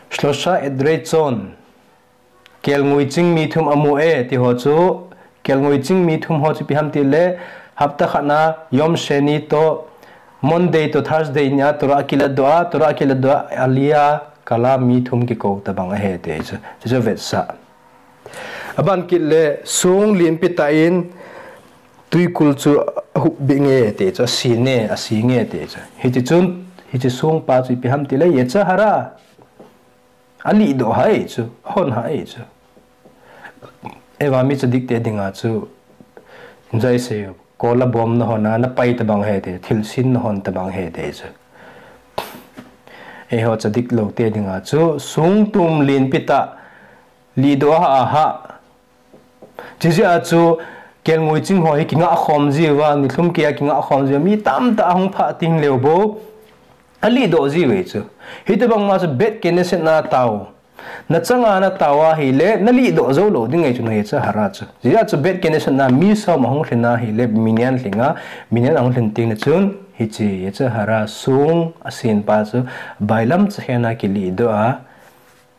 Shlosha Edrei Chon. Kelngoi ching mi thum amu e, ti ho chu, kelngoi ching mi thum ho chu ipi ham ti le, hapta khat na, Yom Sheni toh, Monday toh Thursday nia, Torah akiladoh a, Torah akiladoh a, Aliyah kal a mi thum kikou tabang ahi ti chu, chu chu vetsah. Aban kit le, song lenpi tah in, twikul chu ahup bing e ti chu, asin e, asin e ti chu. Hiti chun, hiche song pa chu ipi ham ti le, Yetzer Hara. Alihdoh hai chu, ahon hai chu. Eiva mi tzadik te dinga chu, jai se, kola bom nahon a, napai tabang ahi ti, thilsin nahon tabang ahi ti chu. Eiho tzadik lou te dinga chu, song tum lenpi tah, lihdoh a ha, ha. Chijeh a chu, kelngoi ching ho hi kingah khom jiuva, nilhum keiya kingah khom jiuva, mi tamtah ahung phah teng leu bou, alihdoh jiuve chu. Hitabang ma chu Bet Keneset na tao. Nachanga natao ahile, nalihdoh jou lou ding ahi chu, na Yetzer Hara chu. Chijeh a chu Bet Keneset na mi som ahung lhin ahile, minyan lhinga, minyan ahung lhin teng le chun, hiche Yetzer Hara song asen pa chu, bailam chakhen a kilihdoh a,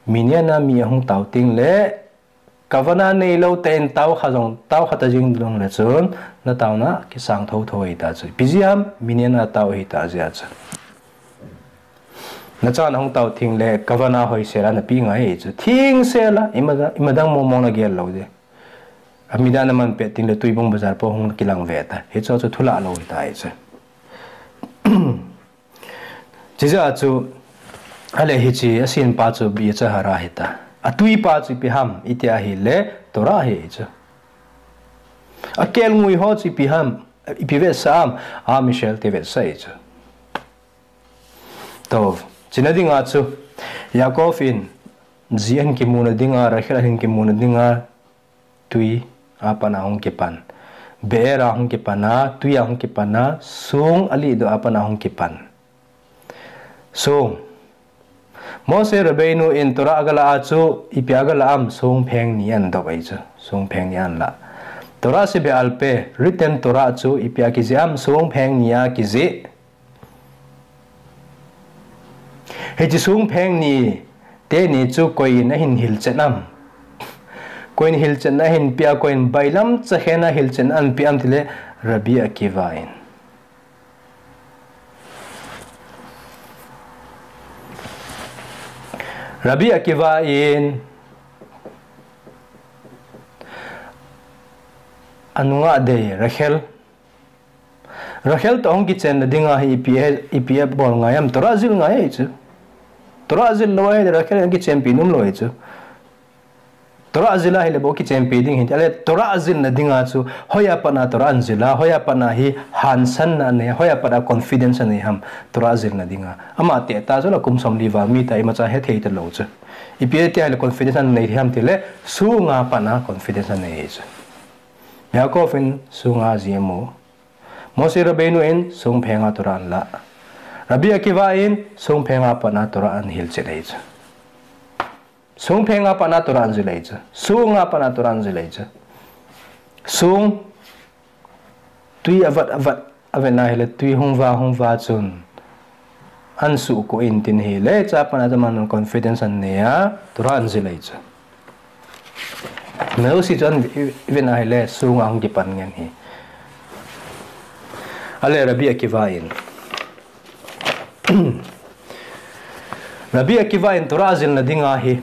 minyan a mi ahung tao teng le, Kavana neilou tah in tao kha jong, tao kha ta jing jong le chun, nataona kisang thotho ahi ta chu. Ipi jeh ham, minyan a tao ahi ta jeh a chu. Nachan ahung tao teng le, kavana hoisel a napeh ngai ahi chu. Thengsel a, ima, ima dang mong mong nagel lou ding. Amida naman pet teng le, Tuibung bazar po hung kilang ve ta. Hichu chu thulah lou ahi ta ahi chu. Chijeh a chu, ale hiche, asen pa chu Yetzer Hara ahi ta. Atwi pa chu ipi ham, iti ahile, Torah ahi chu. Akelngoi ho chu ipi ham, ipi vetsah ham, Am Yisrael ti vetsah ahi chu. Tov, chuna dinga chu, Yaakov in, ji ahin kimuna dinga, Rachel ahin kimuna dinga, twi a pat a hung kipan. Be'er a hung kipan a, twi a hung kipan a, song alihdoh a pat a hung kipan. Song. Moshe Rabbeinu in Torah agalah a chu, ipi agalah am, song pheng ni ahin doh ahi chu, song pheng ni ahin lah. Torah Shebe'al Peh, written Torah chu, ipi a kijih am, song pheng ni a kijih. Hiche songpheng ni teni chu koiyin ahin hilchen am? Koiyin hilchenna ahin peh a, koiyin bailam chakhen a hilchenna ahin peh am tile Rabbi Akiva in. Rabbi Akiva in anungah dei Rachel. Rachel toh hung kichenna dinga hi ipi, ipi abol ngai am? Torah jil ngai ahi chu. Torah jil lou ahile Rachel in kichenpi nom lou ahi chu. Torah jil ahile bou kichenpi ding ahi. Ahile Torah jilna dinga chu hoiya pat a Torah anjil a, hoiya pat a hi hansanna anei a, hoiya pat a confidence anei ham Torah jilna dinga? Ama teh tah chu la kum somli val mi tah imacha hethei talou chu. Ipi tia ahile confidence anei ham tile songa pat a confidence anei chu. Yaakov in songa ji amu. Moshe Rabbeinu in songpheng a Torah anla. Rabbi Akiva in songpheng a pat a Torah ahin hilchen ahi chu. Songpheng a pat a Torah ahin jil ahi chu. Songa pat a Torah ahin jil ahi chu. Song tui avat avat avet na hile tui hung va hung va chun ahin suhkoh in tin hile, chua pat a chu aman confidence anei a Torah ahin jil ahi chu. Meusi chun ivet na hile songa hung kipan ngen ahi. Ahile Rabbi Akiva in Rabbi Akiva in Torah jilna dinga hi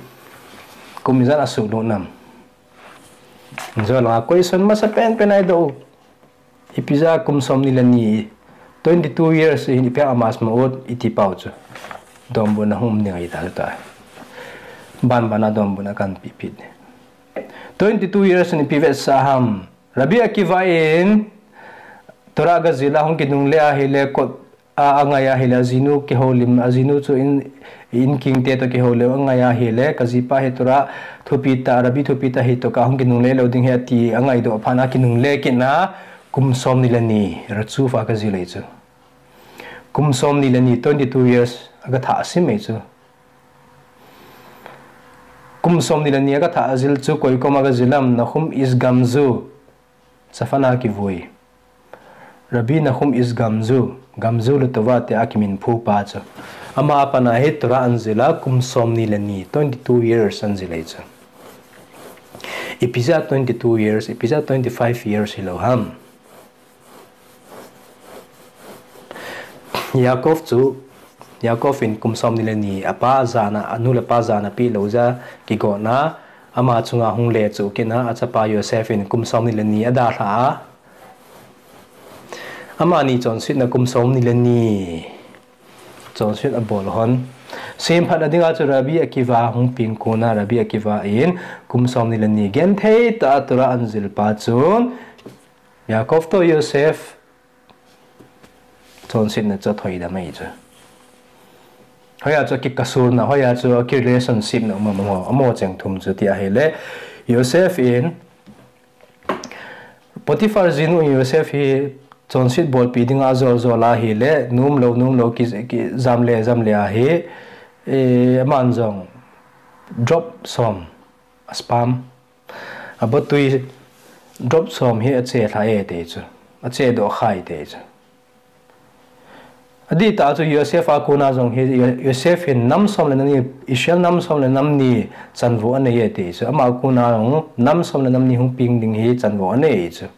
kum ijat asuhlut nam? Jolanga question masa penpen eidoh u. Ipi jeh a kum somni le ni, twenty-two years hi ipi a Hamas ma ut iti pau chu. Donbutna hung um ding ahi ta chu ta. Banban a donbutna kahin peh peh. Twenty-two years in ipi vetsah ham? Rabbi Akiva in Torah aga jil a hung kinungle ahile kot a, angai ahile ajinu kihoulim, ajinu chu in, in kingte toh kihoulim angai ahile, kajipa hi Torah thupi tah, Rabbi thupi tah hi toh kahung kinungle lou ding ahi ati angaidoh phat a kinungle kit a, kum somni le ni, Ratshuva aga jil ahi chu. Kum somni le ni, twenty-two years, aga thah sim ahi chu. Kum somni le ni aga thah jil chu koi kom aga jil am? Nachum Ish Gamzu, Safan a kivui. Rabbi Nachum Ish Gamzu, Gamzu Latova tia akiminphu pa chu. Ama pat a hi Torah ahin jil a kum somni le ni, twenty-two years ahin jil ahi chu. Ipi jeh a twenty-two years, ipi jeh a twenty-five years hilou ham? Yaakov chu, Yaakov in kum somni le ni apa jana, anu le apa jana apeh lou jeh a kigotna, ama chunga hung lechuh kit a, achapa Yosef in kum somni le ni adalhah a, amani chonsetna kum somni le ni chonset abol hon. Semphatna dinga chu Rabbi Akiva hung peng kon a, Rabbi Akiva in kum somni le ni genthei tah a Torah ahin jil pa chun Yaakov toh Yosef chonsetna chu athoidam ahi chu. Hoiya chu akikasurna, hoiya chu akirelationshipna um am, amaho cheng thum chu ti ahile, Yosef in, Potiphar jinu in Yosef hi chonset bolpi dinga ajol jol ahile, nom lou, nom lou, ki, ki, jam le, jam le ahi, e, aman jong drop som, a sperm, abotui drop som hi achelhah e ti chu, achedoh kha e ti chu. Adih tah chu Yosef a kon a jong hi, Yo-, Yosef hin nam som le nam ni, Israel nam som le nam ni chanvo anei e ti chu. Ama kon a jong nam som le nam ni hung peng ding hi chanvo anei chu.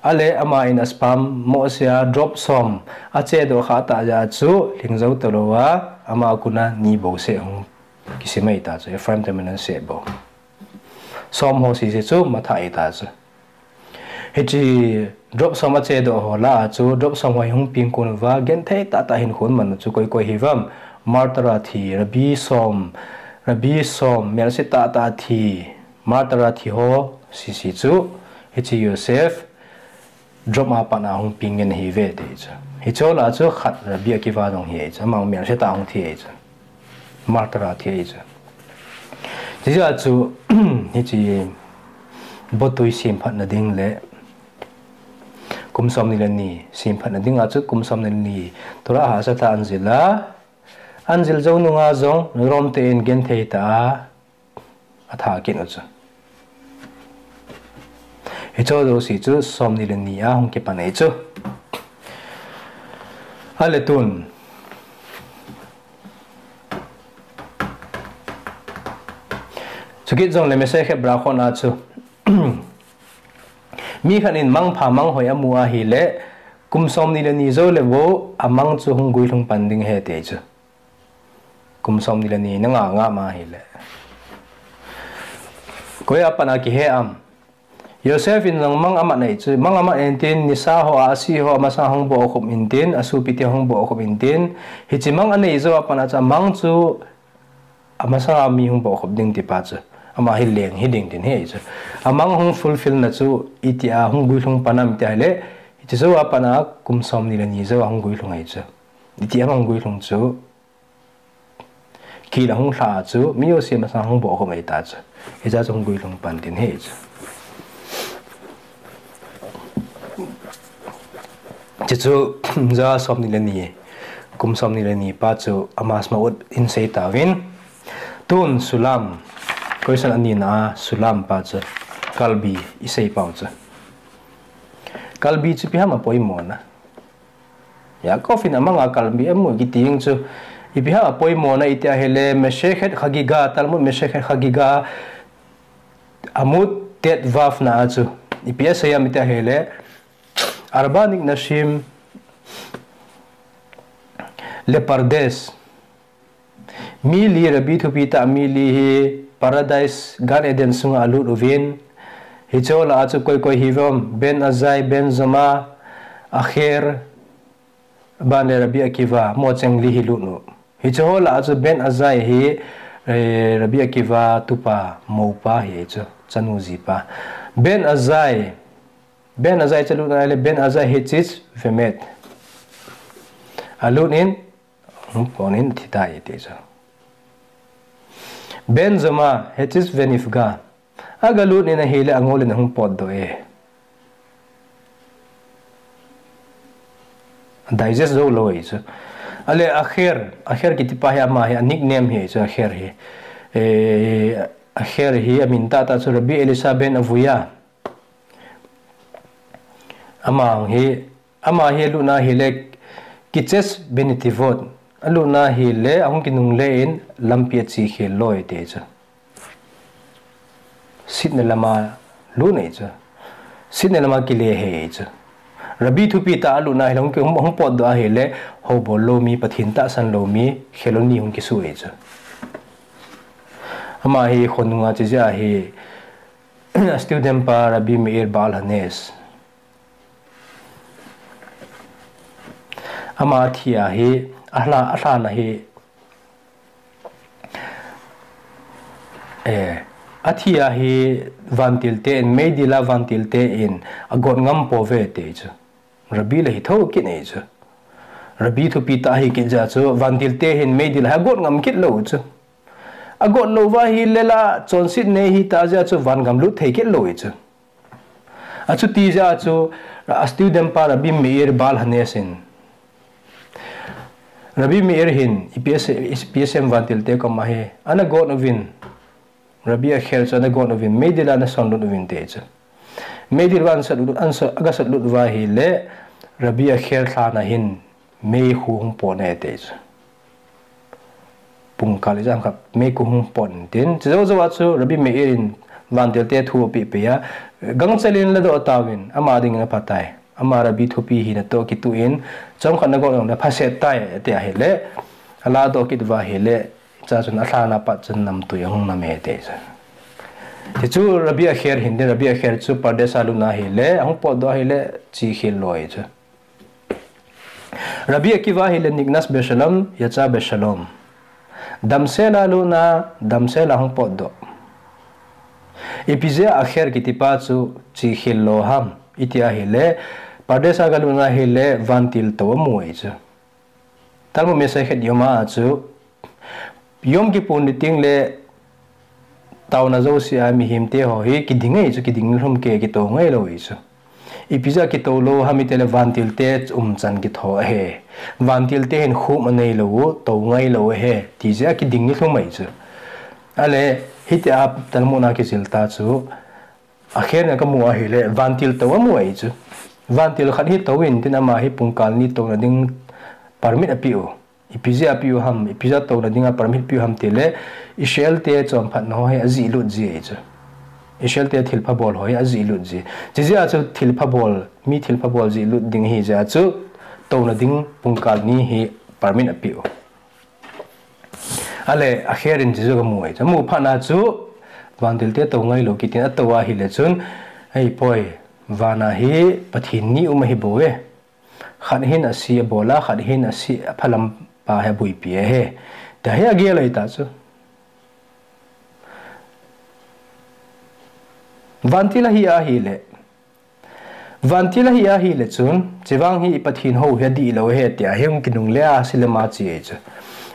Ahile ama in a sperm mohsea drop som achedoh kha tah jeh a chu lhing jou talou a, ama kon a ni bou seh hung kisim ahi ta chu, Ephraim te Manasseh bou. Som ho sese chu mathah ahi ta chu. Hiche drop som achedoh ho lah a chu drop som ho hi hung peng kon uva, genthei tah tah hinkho aman u chu koi koi hiuvem? Martyr a thi, Rabbi som, Rabbi som, melse tah tah a thi, martyr a thi ho sese chu, hiche Yosef drop a pat a hung peng ngen ahiuve ti chu. Hiche ho lah a chu khat Rabbi Akiva jong hi ahi chu, ama melse tah a hung thi ahi chu. Martyr a thi ahi chu. Hijeh a chu, hiche botui semphatna ding le kum somni le ni semphatna dinga chu kum somni le ni Torah hahsa tah a ahin jil a, ahin jil jou nunga jong Rom te in genthei tah a athah kit u chu. Hiche jouse chu somni le ni a hung kipan ahi chu. Ahile tun, Chukit jongle Masechet Berachot a chu mi khat in mangpha manghoi amu ahile, kum somni le ni jou le bou amang chu hung guilhung pan ding ahi ti chu. Kum somni le ni nanga ngam ahile, koi a pat a kihe am? Joseph in jong mang amat nei chu, mang amat intin, nisa ho a asi ho amasang hung bohkhup intin, asopite hung bohkhup intin, hiche mang anei jou a pat a chu amang chu amasang a mi hung bohkhup ding ti pa chu, ama hi leng hiding tin ahi chu. Amang hung fulfill na chu itia hung guilhung pan am ti ahile, hiche jou a pat a kum somni le ni jou a hung guilhung ahi chu. Itia hung guilhung chu, kila hung lha chu, mi jouse amasang hung bohkhup ahi ta chu. Hiche chu hung guilhung pan tin ahi chu. Chuchu, ja somni le ni, kum somni le ni pa chu amasang ut in sei tauvin. Tun sulam, question anina a sulam pa chu, kalbi isei pau chu. Kalbi chu ipi ham apoimo na? Yaakov in amang a kalbi amu kiti jeng chu, ipi ham apoimo na iti ahile, Masechet Chagiga, Talmud Masechet Chagiga, Amud Tet Vav na a chu ipi asei am iti ahile, ארבעה נכנסים לפרדס. Mi li, Rabbi thupi tah mi li hi Paradise, Gan Eden sunga alut uvin. Hiche ho lah a chu koi koi hiuvem? Ben Azai, Ben Zoma, Acher, aban le Rabbi Akiva, mocheng li hi lut u. Hiche ho lah a chu Ben Azai hi, eh, Rabbi Akiva tupa, moupa ahi chu, chanu jipa. Ben Azai, Ben Azai chu alut na ahile, Ben Azai Hetzitz Vemet. Alut in, hung pot in athi tai ti chu. Ben Zoma Hetzitz Venifga. Aga lut in ahile angol in ahung potdoh e. Digest jou lou ahi chu. Ale Acher, Acher kiti pa hi ama hi a nickname ahi chu Acher hi. Eh, Acher hi amin tahtah chu Rabbi Elisha ben Avuya. Ama hi, ama hi alut na ahile Kitzez Benetivot. Alut na ahile ahung kinungle in lampi a ache khel loi ti chu. Sitna lama lut ahi chu. Sitna lama kile ahi chu. Rabbi thupi tah alut na ahile hung ki, hung, hung potdoh ahile, houbol lou mi, Pathen tahsan lou mi, Kheloni hung kisu ahi chu. Ama hi khonunga che jeh a hi, a student pa Rabbi Meir Baal Hanes. Ama athi a hi, alha, alhana hi, eh, athi a hi vantil te in, meidil a vantil te in, agot ngam pouve ti chu. Rabbi la hi thou kit ahi chu. Rabbi thupi tah ahi kit jeh a chu, vantil te hin meidil a hi agot ngam kit lou chu. Agot lou uva ahile la, chonset nei ahi tah jeh a chu, vangam lut thei kit lou ahi chu. Achuti jeh a chu, a student pa Rabbi Meir Baal Hanes in, Rabbi Meir hin, ipi asei, ipi asei em vantil te koma hi, ana got uvin, Rabbi Acher chu ana got uvin, meidil a ana sonlut uvin ti chu. Meidil a ana sonlut, ana son, aga sonlut uva ahile, Rabbi Acher lhana hin, meikhu hung pot e ti chu. Pungkal ijat khat meikhu hung pot intin, chujou jou a chu Rabbi Meir in vantil te thu apeh peh a, gangchel in ladoh tauvin, ama ding in apha tai. Ama Rabbi thupi hi natoh kitoh in, chomkhat nagot jongle phaset tai, ati ahile, aladoh kit uva ahile, chua chun alhana pat chun namtui ahung nam e ti chu. Hichu Rabbi Acher hin tin, Rabbi Acher chu Pardes a lut na ahile, ahung potdoh ahile, che khel loi chu. Rabbi Akiva ahile Niknas Beshalom, Yatsa Beshalom. Damsel a lut na, damsel a hung potdoh. Ipi jeh a Acher kiti pa chu che khel lou ham iti ahile, Pardes a galut na ahile vantil tou amu ahi chu. Talmud Masechet Yoma a chu, Yom Kippur ni teng le taona jouse a mihem te ho hi kiding ahi chu, kiding lhum kei, kitou ngai lou ahi chu. Ipi jeh a kitou lou ham iti le vantil te umchan kitho ahi. Vantil te hin khum anei lou u, tou ngai lou ahi, ti jeh a kiding lhum ahi chu. Ale, hitia Talmud a kijil ta chu, Acher in aga mu ahile, vantil tou amu ahi chu. Vantil khat hi tou intin ama hi pungkal ni touna ding permit apeh u. Ipi jeh a piu ham, ipi jeh a touna dinga permit piu ham tile, Israel te chonphatna ho hi ajihlut ji ahi chu. Israel te thilpha bol ho hi ajihlut ji. Chijeh a chu thilpha bol, mi thilpha bol jihlut ding ahi jeh a chu, touna ding pungkal ni hi permit apiu. Ale, akher in chuchu kamu ahi chu. Amu phatna chu, vantil te tou ngailou kitin atou ahile chun, ei poi, vana hi Pathen ni um ahi bou e. Khat hin ase abol a, khat hin ase aphalam pa hi abuipi ahi. Tia hi agel ahi ta chu. Vantil ahi ahile. Vantil ahi ahile chun, chevang hi i Pathen hou hi adihlou ahi tia hi hung kinungle a silem a che ahi chu.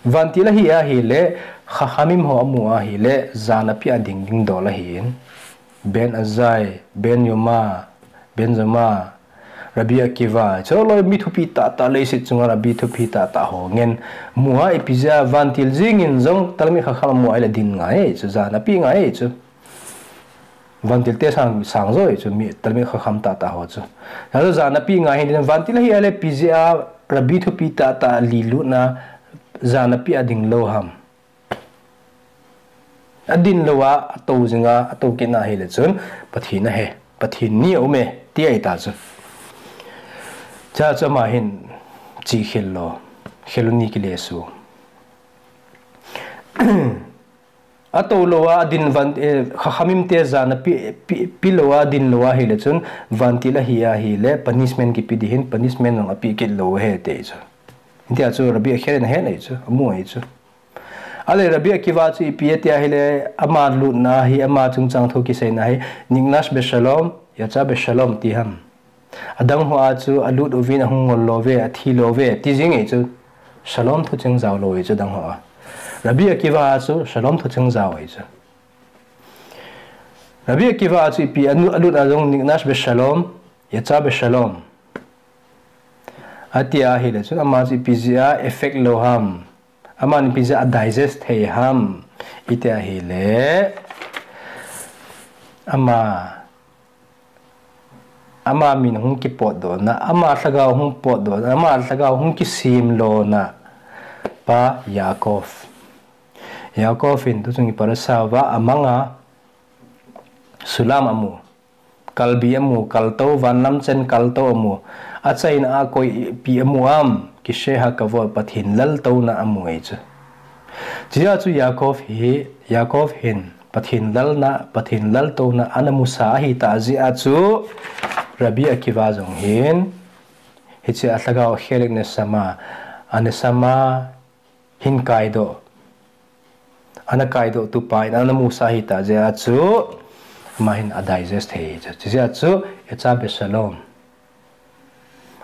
Vantil ahi ahile, Chachamim ho amu ahile, jan api a ding ding dol ahin. Ben Azai, Ben Yoma, Ben Zoma, Rabbi Akiva, chu loi mi thupi tahtah leiset chunga Rabbi thupi tahtah ho ngen mu a ipi jeh a vantil jing in jong Talmid Chacham amu ahile din ngai chu, jan api ngai chu. Vantil te sang, sang jo chu mi Talmid Chacham tahtah ho chu. Chu jan api ngai hin vantil ahi ahile ipi jeh a Rabbi thupi tahtah lilutna jan api a ding lou ham. Adin lou a, atou jing a, atou kit na ahile chun, Pathen ahi, Pathen ni aum e, ti ahi ta chu. Chuche chu ama hin, che khel lou, khel ni kile su. Atou lou a, adin van, eh, Chachamim te jan api, pi, pi lou a, adin lou ahile chun, vantil ahi ahile, punishment kipe ding hin, punishment jong ape kit lou ahi ti chu. Tia chu Rabbi Akiva in ahet ahi chu, amu ahi chu. Ale Rabbi Akiva chu ipi ati ahile, ama lutna hi, ama chungchang thu kiseina hi, Nignash Beshalom, Yatsa Beshalom ti ham. Adang ho a chu alut uvin ahung ngol lou ve, athi lou ve, ti jing ahi chu. Shalom thu cheng jao lou ahi chu adang ho a. Rabbi Akiva a chu Shalom thu cheng jao ahi chu. Rabbi Akiva a chu ipi anu-, alut a jong Nignash Beshalom, Yatsa Beshalom. Ati ahile chun ama chu ipi jeh a effect lou ham. Aman ipi jeh a digest thei ham. Iti ahile. Ama. Ama min hung kipotdohna. Ama lhagao hung potdohna. Ama lhagao hung kisemlona. Pa Yaakov. Yaakov in tuchung i parasha uva amang a. Sulam amu. Kalbi amu, kaltou, vanlam chen kaltou amu. Achaina a koipi amu am, Kishe HaKavod, Pathen laltouna amu ahi chu. Chujeh chu Yaakov hi, Yaakov hin, Pathen lalna, Pathen laltouna, ana musa ahi ta jeh a chu, Rabbi Akiva jong hin, hiche a lhagao khelek neshama, a neshama, hin kaidoh. Ana kaidoh tupa in ana musa ahi ta jeh a chu, ama hin a digest thei chu. Chujeh a chu, Yatsa Beshalom.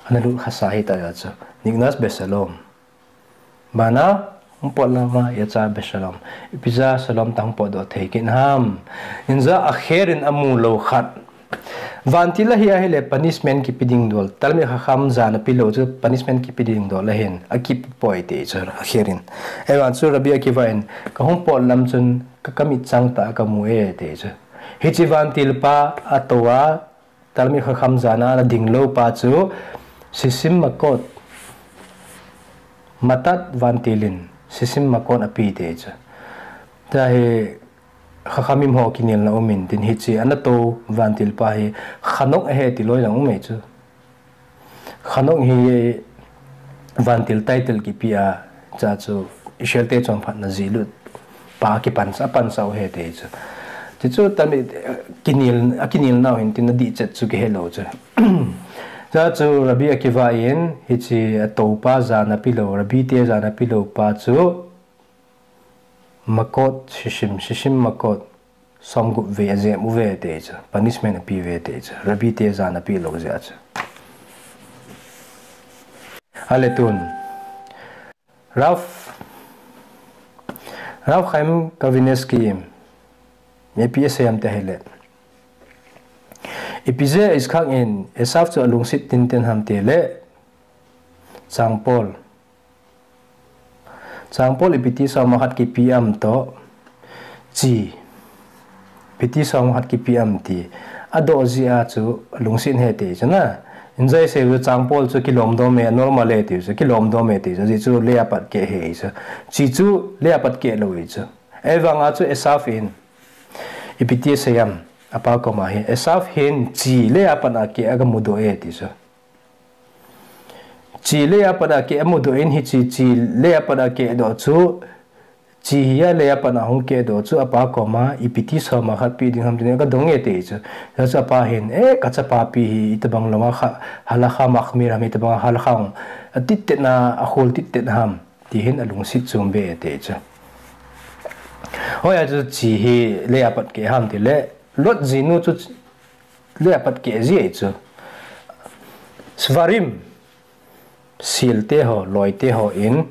Ana lut khasa ahi ta jeh a chu. Nignash Beshalom. Bana, hung pot lama, Yatsa Beshalom. Ipi jeh a Shalom ta hung potdoh thei kit ham. Hinjeh a akher in amu lou khat. Vantil ahi ahile punishment kipe ding dol. Talmid Chacham jan ape lou chu punishment kipe ding dol ahin. Akipe poi ti chu akher in. Ahivang chu Rabbi Akiva in kahung pot lam chun ka, kamit chang tah a kamu e ti chu. Hiche vantil pa atou a Talmid Chacham jan a ana ding lou pa chu Sisim Makot. Matat vantil in Sisim Makot ape ti chu. Tia hi Chachamim ho kinelna um in tin hiche ana tou vantil pa hi Chanok ahi ti loi jong um ahi chu. Chanok hi vantil title kipe a, chua chu Israel te chonphatna jihlut pa kipansa, apansa u ahi ti chu. Ti chu tami kinel, akinel nau hin tin adih chet chu kihe lou chu. Chua chu Rabbi Akiva in hiche atou pa jan ape lou, Rabbi te jan ape lou pa chu Makot Sisim, Sisim Makot, somgup vei ajem uve ti chu, punishment ape uve ti chu, Rabbi te jan ape lou jeh chu. Ale tun, Rav, Rav Chaim Kanievsky in, ipi asei em ti ahile. Ipi jeh a Yitzchak in Esav chu alungset tinten ham ti le, Changpol. Changpol ipi ti som a khat kipe am toh, chi. Ipi ti som a khat kipe am ti. Adoh jeh a chu lungset ahi ti chu na. Jai se chu chang pol chu kilom dom e, normal e ti chu, kilom dom e ti chu, ajeh chu le apat keh hi chu. Chi chu le apat keh lou hi chu. Ahivanga chu Esaf in ipi ti asei ham, apa koma hi, Esaf hin chi le apat a keh aga mudoh e ti chu. Chi le apat a keh amudoh in hiche chi le apat a keh doh chu, chi hi a le apat a hung keh doh chu apa koma ipi ti soma khat pe ding ham tin aga dong e ti chu. Hijeh chun apa hin, eh, ka chapa pi hi itobang lou a kha, halakha mahmir ham, itobang halakha hung a tittet na, a khol tittet ham, ti hin alungset chom be e ti chu. Hoi a chu chi hi le apat keh ham ti le, Lot jinu chu le apat keh ji e chu. Svarim, sil te ho, loi te ho in,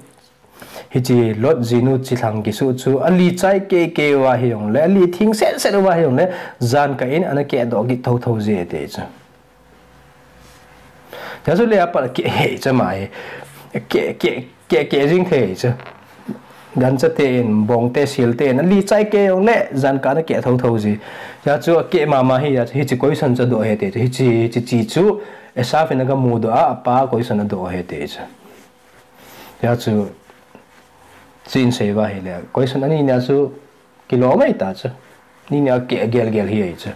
hiche Lot jinu chilhang kisuh chu, ali chai kei kei uva hijongle, ali thing set set uva hijongle, jan kah in ana keh doh kit thotho ji e ti chu. Hijeh chun le apat keh hi chu ama hi. Keh, keh, keh, keh jing thei chu. Gancha te in, bong te, sil te in, ali chai kei jongle, jan kah ana keh thotho ji. Hijeh chun akeh mama hi, hijeh chun hiche question chu adoh hi ti chu. Hiche, hiche chi chu, Esaf in aga mudoh a, apa question adoh hi ti chu. Hijeh chun, chi in sei uva ahile, question ani nia chu, kilom ahi ta chu. Ni nia keh gel gel hi ahi chu.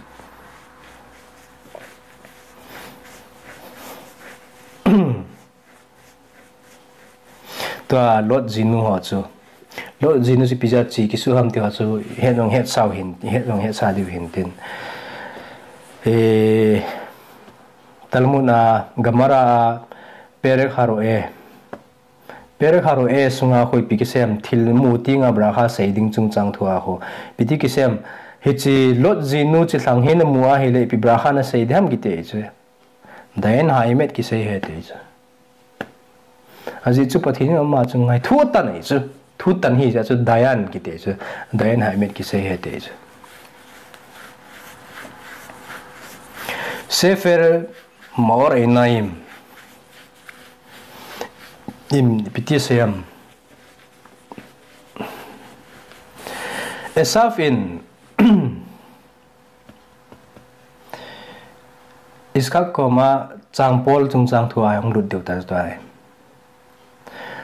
Tua Lot jinu ho chu. Lot jinu chu ipi jeh a chi kisuh ham ti ho chu het jong het sao hin, het jong het sa diu hin tin. Eh, Talmud a, Gemara a, Perek Haroe. Perek Haroe sunga khu ipi kisei ham, thil mu tenga bracha sei ding chungchang thu a khu. Ipi ti kisei ham, hiche Lot jinu chilhang hi namu ahile ipi bracha nasei ding ham kiti chu. Dayan Haemet kisei ahi ti chu. Ajeh chu Pathen in ama chu ngai thu atan ahi chu. Thu atan hi jeh chu Dayan kiti chu. Dayan Haemet kisei ahi ti chu. Sefer Maor Einaim in ipi ti asei ham. Esaf in Iskak koma chang pol chungchang thu a hung lut diu ta chu ahi.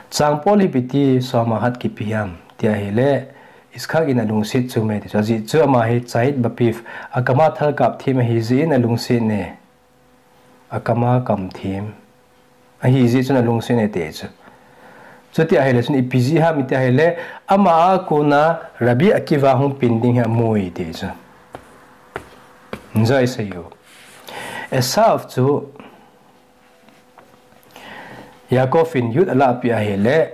Chang pol hi ipi ti soma khat kipe ham ti ahile, Iskak in alungset chom e ti chu. Ajeh chu ama hi Tzaid Bapif, akama thal kap them ahi jeh in alungset e. Akama kam them ahi jeh chun alungset e ti chu. Chuti ahile chun ipi jeh ham iti ahile, ama a kona Rabbi Akiva hung peng ding hi amu e ti chu. Jai sei u. Esaf chu Yaakov in yud alahpeh ahile,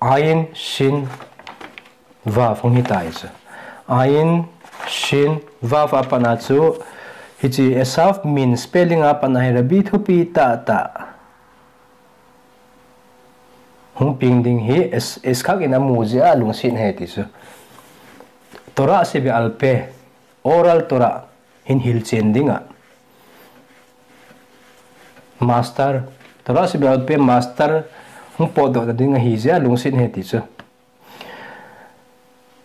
Ayin, Shin, Vav hung hitai chu. Ayin, Shin, Vav a pat a chu, hiche Esaf min spelling a pat a hi Rabbi thupi tahtah hung peng ding hi Es-, Iskak in amu jeh a alungset ahi ti chu. Torah Shebe'al Peh, oral Torah hin hilchen dinga master, Torah Shebe'al Peh master hung potdoh na ding ahi jeh a alungset ahi ti chu.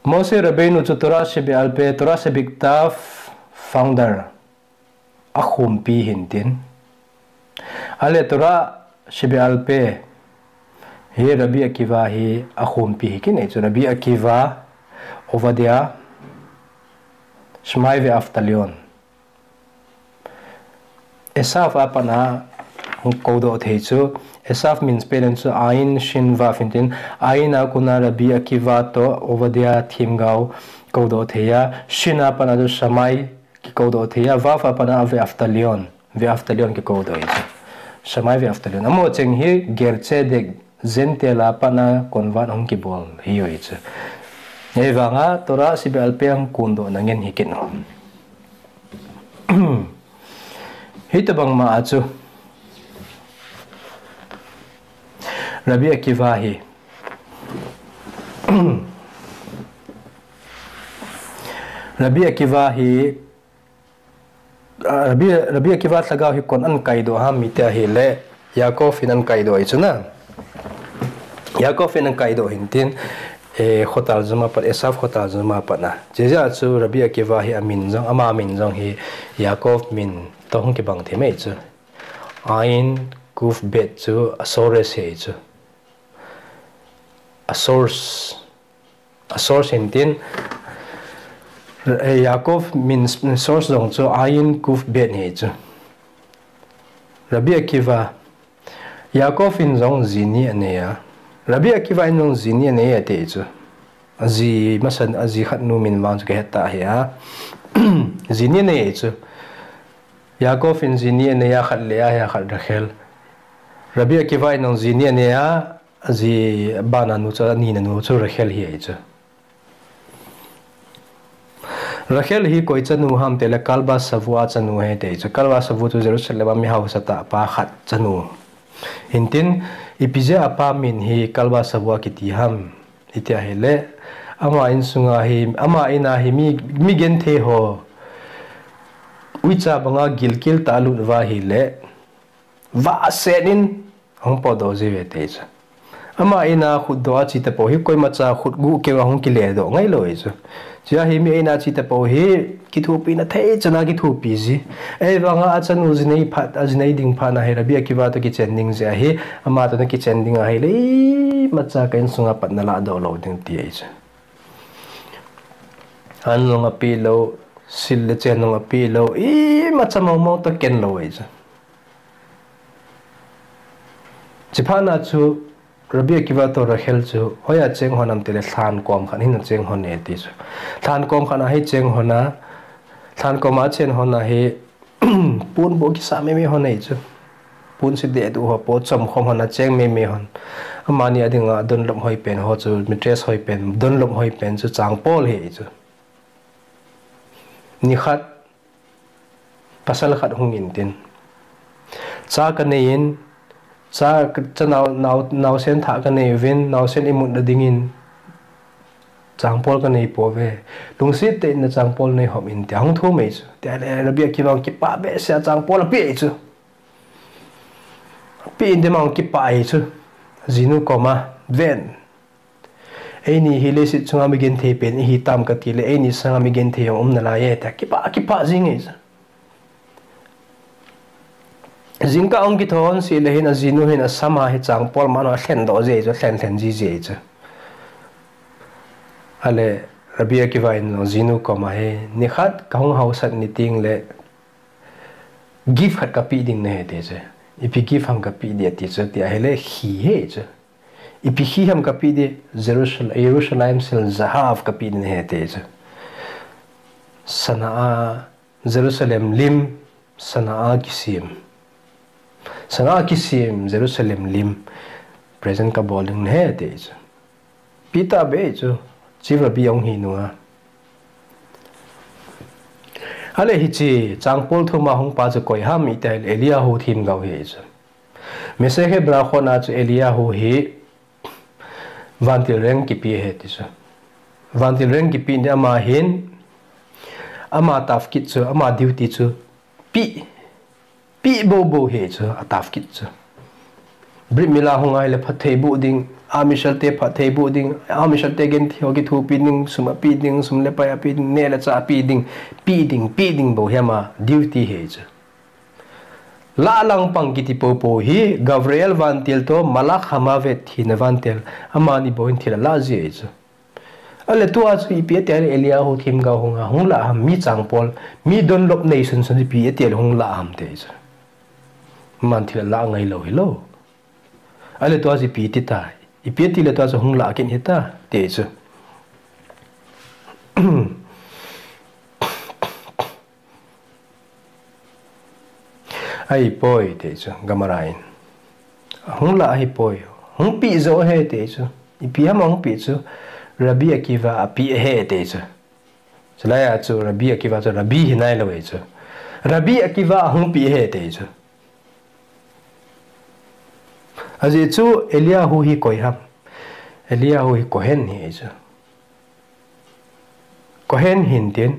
Moshe Rabbeinu chu Torah Shebe'al Peh, Torah Shebektav founder, akhompi hin tin. Ahile Torah Shebe'al Peh hi Rabbi Akiva hi akhompi hi kit e chu, Rabbi Akiva, Ovadia, Shammai Ve'ahavta Leon. Esaf a pat a hung koudoh thei chu, Esaf min spelling chu Ayin Shin Vav hin tin, Ayin a kona Rabbi Akiva toh Ovadia themgao koudoh thei a, Shin a pat a chu Shammai kikoudoh thei a, Vav a pat a Ve'ahavta Leon, Ve'ahavta Leon kikoudoh hi chu. Shammai Ve'ahavta Leon. Amaho cheng hi Ger Tzedek, Gentile a pat a convert hung kibol hi u hi chu. Ahivanga Torah Shebe'al Peh hung kondoh na ngen hi kit u. Hitobang ma a chu Rabbi Akiva hi Rabbi Akiva hi, ah, Rabbi, Rabbi Akiva lhagao hi koin ana kaidoh ham iti ahile, Yaakov in ana kaidoh ahi chu na. Yaakov in ana kaidoh hin tin, eh, khotal jum a pat, Esaf khotal jum a pat a. Chujeh a chu Rabbi Akiva hi amin jong, ama min jong hi Yaakov min toh hung kibang thei mai chu. Ayin Kuf Bet chu a source ahi chu. A source, a source hintin, eh, Yaakov min source jong chu Ayin Kuf Bet ahi chu. Rabbi Akiva, Yaakov in jong ji ni anei a, Rabbi Akiva in jong ji ni anei ati chu. Aji masa, aji khat nu min vang chu kahet ta ahi a. Ji ni anei chu. Yaakov in ji ni anei a, khat Leah ahi a, khat Rachel. Rabbi Akiva in jong ji ni anei a, aji bana nu chu, anina nu chu Rachel ahi chu. Rachel hi koi chanu ham tile Kalba Savua chanu ahi ati chu. Kalba Savua chu Jerusalem a mi haosa tah pa khat chanu. Hintin, ipi jeh a apa min hi Kalba Savua kiti ham iti ahile, ama insunga hi, ama ina hi mi, mi genthei ho uicha banga gilkel tah a lut uva ahile, vahset in ahung potdoh jiuve ati chu. Ama ina khutdoh a che tapou hi koimacha khut guh keu a hung kile doh ngailou ahi chu. Chea hi mi ina che tapou hi kithopina thei chana kithopi ji. Ahivanga achanu ji nei phat, aji nei ding phat na hi Rabbi Akiva toh kichen ding jeh ahi, ama toh ana kichen ding ahile, imacha ka insunga pat nalah doh lou ding ti ahi chu. An jong apeh lou, sil le chen jong apeh lou, imacha mong mong toh ken lou ahi chu. Chuphat na chu Rabbi Akiva toh Rachel chu hoiya cheng lhon ham tile lhan kom khat hin acheng lhon e ati chu. Lhan kom khat a hi cheng lhon a, lhan kom a acheng lhon a hi pon bou kisa mei mei lhon ahi chu. Pon se deh duh ho, po chom khom lhon a cheng mei mei lhon. Amani a dinga donlop hoi pen ho chu, mattress hoi pen, donlop hoi pen chu changpol ahi chu. Nikhat pasal khat hung intin, cha kanei in, cha ka, cha nao, nao, naosen thah kanei uvin, naosen imut na dingin changpol kanei pouve. Lungset tah in nachangpol neihop in, tia hung thum ahi chu. Tia le Rabbi Akiva kipah behseh a changpol apeh ahi chu. Apeh in tia ama kipah ahi chu. Jinu koma, ven. Eini hi leiset chunga mi genthei pen ihi tam kati le, eini sanga mi genthei jong um nalai e, tia kipah, kipah jing ahi chu. Jingkah ahung kithou hon seh le hin ajinu hin asam a hi changpol man ho alhen doh ji ahi chu, alhen lhen ji ji ahi chu. Ale Rabbi Akiva in jinu koma hi, nikhat kahung haosat ni teng le gift khat kapeh ding nahi ati chu. Ipi gift ham kapeh ding ati chu, tia ahile khi ahi chu. Ipi khi ham kapeh ding, Jerusalem, Yerushalayim shel zahav kapeh ding nahi ati chu. Sana a Jerusalem lim, sana a kisem. Sana a kisem Jerusalem lim present kabol ding nahi ati chu. Pe tauve chu, chief rabbi ahung hi nunga. Ale hiche changpol thum a hung pa chu koi ham iti ahile Eliyahu themgao ahi chu. Masekhet Berachot na chu Eliyahu hi vantil rank kipe ahi ti chu. Vantil rank kipe ni ama hin, ama tafkit chu, ama duty chu, pe, pe bou bou ahi chu, a tafkit chu. Brit Mila hung ahile phatthei boh ding, Am Israel te phatthei boh ding, Am Israel te genthei ho kithopi ding, sum ape ding, sum le pai ape ding, neh le chah ape ding, pe ding, pe ding bou hi ama duty ahi chu. Lah lang pang kiti poupou hi Gabriel vantil toh Malach Hamavet thina vantil, amani bou hin thil alah ji ahi chu. Ale tua chu ipi ati ahile Eliyahu themgao hung a, hung lah ham mi changpol, mi donlop nei sunsun ipi ati ahile hung lah ham ti chu. Aman thil alah ngailou hilou. Ale tua chu ipi ati ta, ipi ati le tua chu hung lah kit hita ti chu. Ahipoi ti chu, Gemara in. Hung lah ahipoi. Hung pe jo ahi ti chu. Ipi ham ahung pe chu. Rabbi Akiva ape ahi ti chu. Chulai a chu Rabbi Akiva chu Rabbi hi nailou ahi chu. Rabbi Akiva ahung pe ahi ti chu. Ajeh chu Eliyahu hi koi ham. Eliyahu hi Kohen ahi chu. Kohen ahin tin,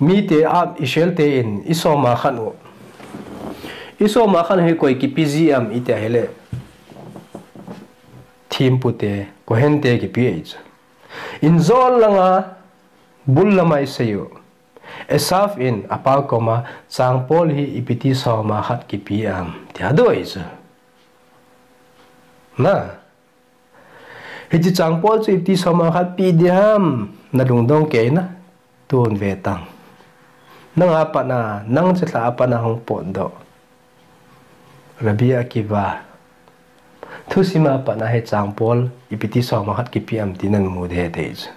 mite a Israel te in isoma khan u. Isoma khan u hi koi kipe ji am iti ahile, thempu te, Kohen te kipe ahi chu. Injol langa bul lama isei u. Esau in apa koma, "Changpol hi ipi ti soma khat kipe am?" tia adong ahi chu. Na. Hiche changpol chu ipi ti soma khat pe ding ham, nalungdong kei na. Tun ve tang. Nang a pat na, nang chelha a pat na hung potdoh. Rabbi Akiva. Thusim a pat na hi changpol, ipi ti soma khat kipe am ti namu ding ahi ti chu.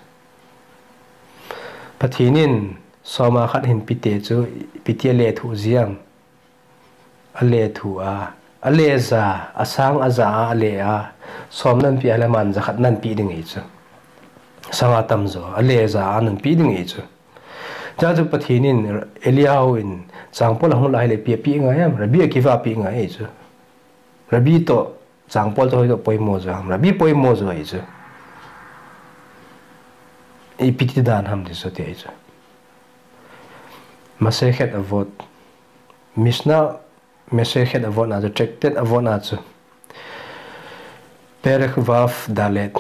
Pathen in soma khat hin pe te chu, ipi ti alethuh jia am. Alethuh a, ale ja, asang aja a, ale a, som nape a le aman ja khat nape ding ahi chu. Sang atam jo, ale ja a nape ding ahi chu. Chua chu Pathen in Eliyahu in changpol ahung lah hile ipi ape ngai am, Rabbi Akiva ape ngai ahi chu. Rabbi toh changpol toh hoitoh poimo jo ham, Rabbi poimo jo ahi chu. Ipi ti dan ham ti chu ti ahi chu. Masechet Avot. Mishnah Masechet Avot na chu, Tractate Avot na chu. Perek Vav Dalet.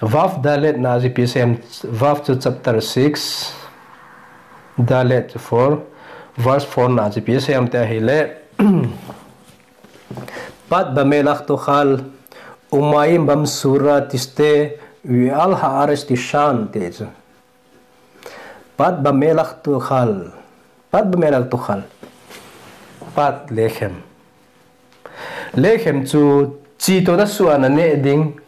Vav Dalet na chu ipi asei em, Vav chu chapter six, Dalet four, verse four na chu ipi asei em tia ahile, Pad bamelach tochal, umayim bamsura tishte, ve'al ha'aretz tishan, ti chu. Pad bamelach tochal. Pad bamelach tochal. Pad lechem. Lechem chu chi toh nasuh a naneh ding.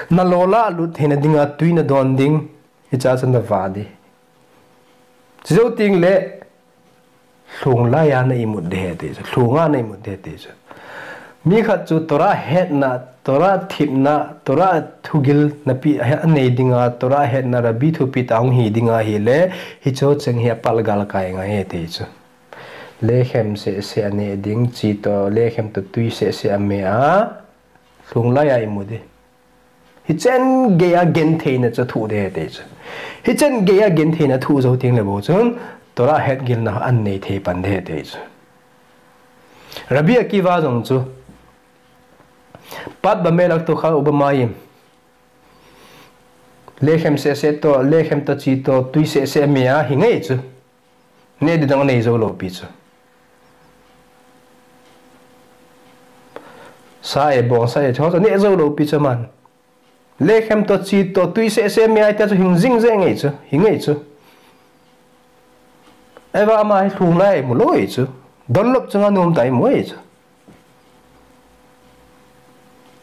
Nalol a lut theina dinga tui nadon ding. Hiche a chu navah ding. Chujou teng le, lhung laiya na imut ding ahi ti chu. Lhung a na imut ding ahi ti chu. Mi khat chu Torah hetna, Torah thepna, Torah thugil napi, anei dinga, Torah hetna, Rabbi thupitah hung hi dinga ahile, hiche cheng hi apalgal kai ngai ahi ti chu. Lechem seh seh aneh ding, chi toh, lechem toh tui seh seh ame a, lhung laiya imu ding. Hicheng geiya gentheina chu athoh ding ahi ti chu. Hicheng geiya gentheina athoh jou teng le bou chun, Torah hetgilna anei thei pan ding ahi ti chu. Rabbi Akiva jong chu, Pad bamelach tochal ubayim. Lechem seh seh toh, lechem toh chi toh, tui seh seh ame a hi ngai chu. Neh ding dang anei jou lou pi chu. Sa e, bong sa e, chu chu neh jou lou pi chu aman. Lechem toh chi toh tui seh seh ame a tia chu hing jing jeng ngai chu, hi ngai chu. Ahivang ama hi lhung laiya imu lou ahi chu. Donlop chunga nom tah a imu ahi chu.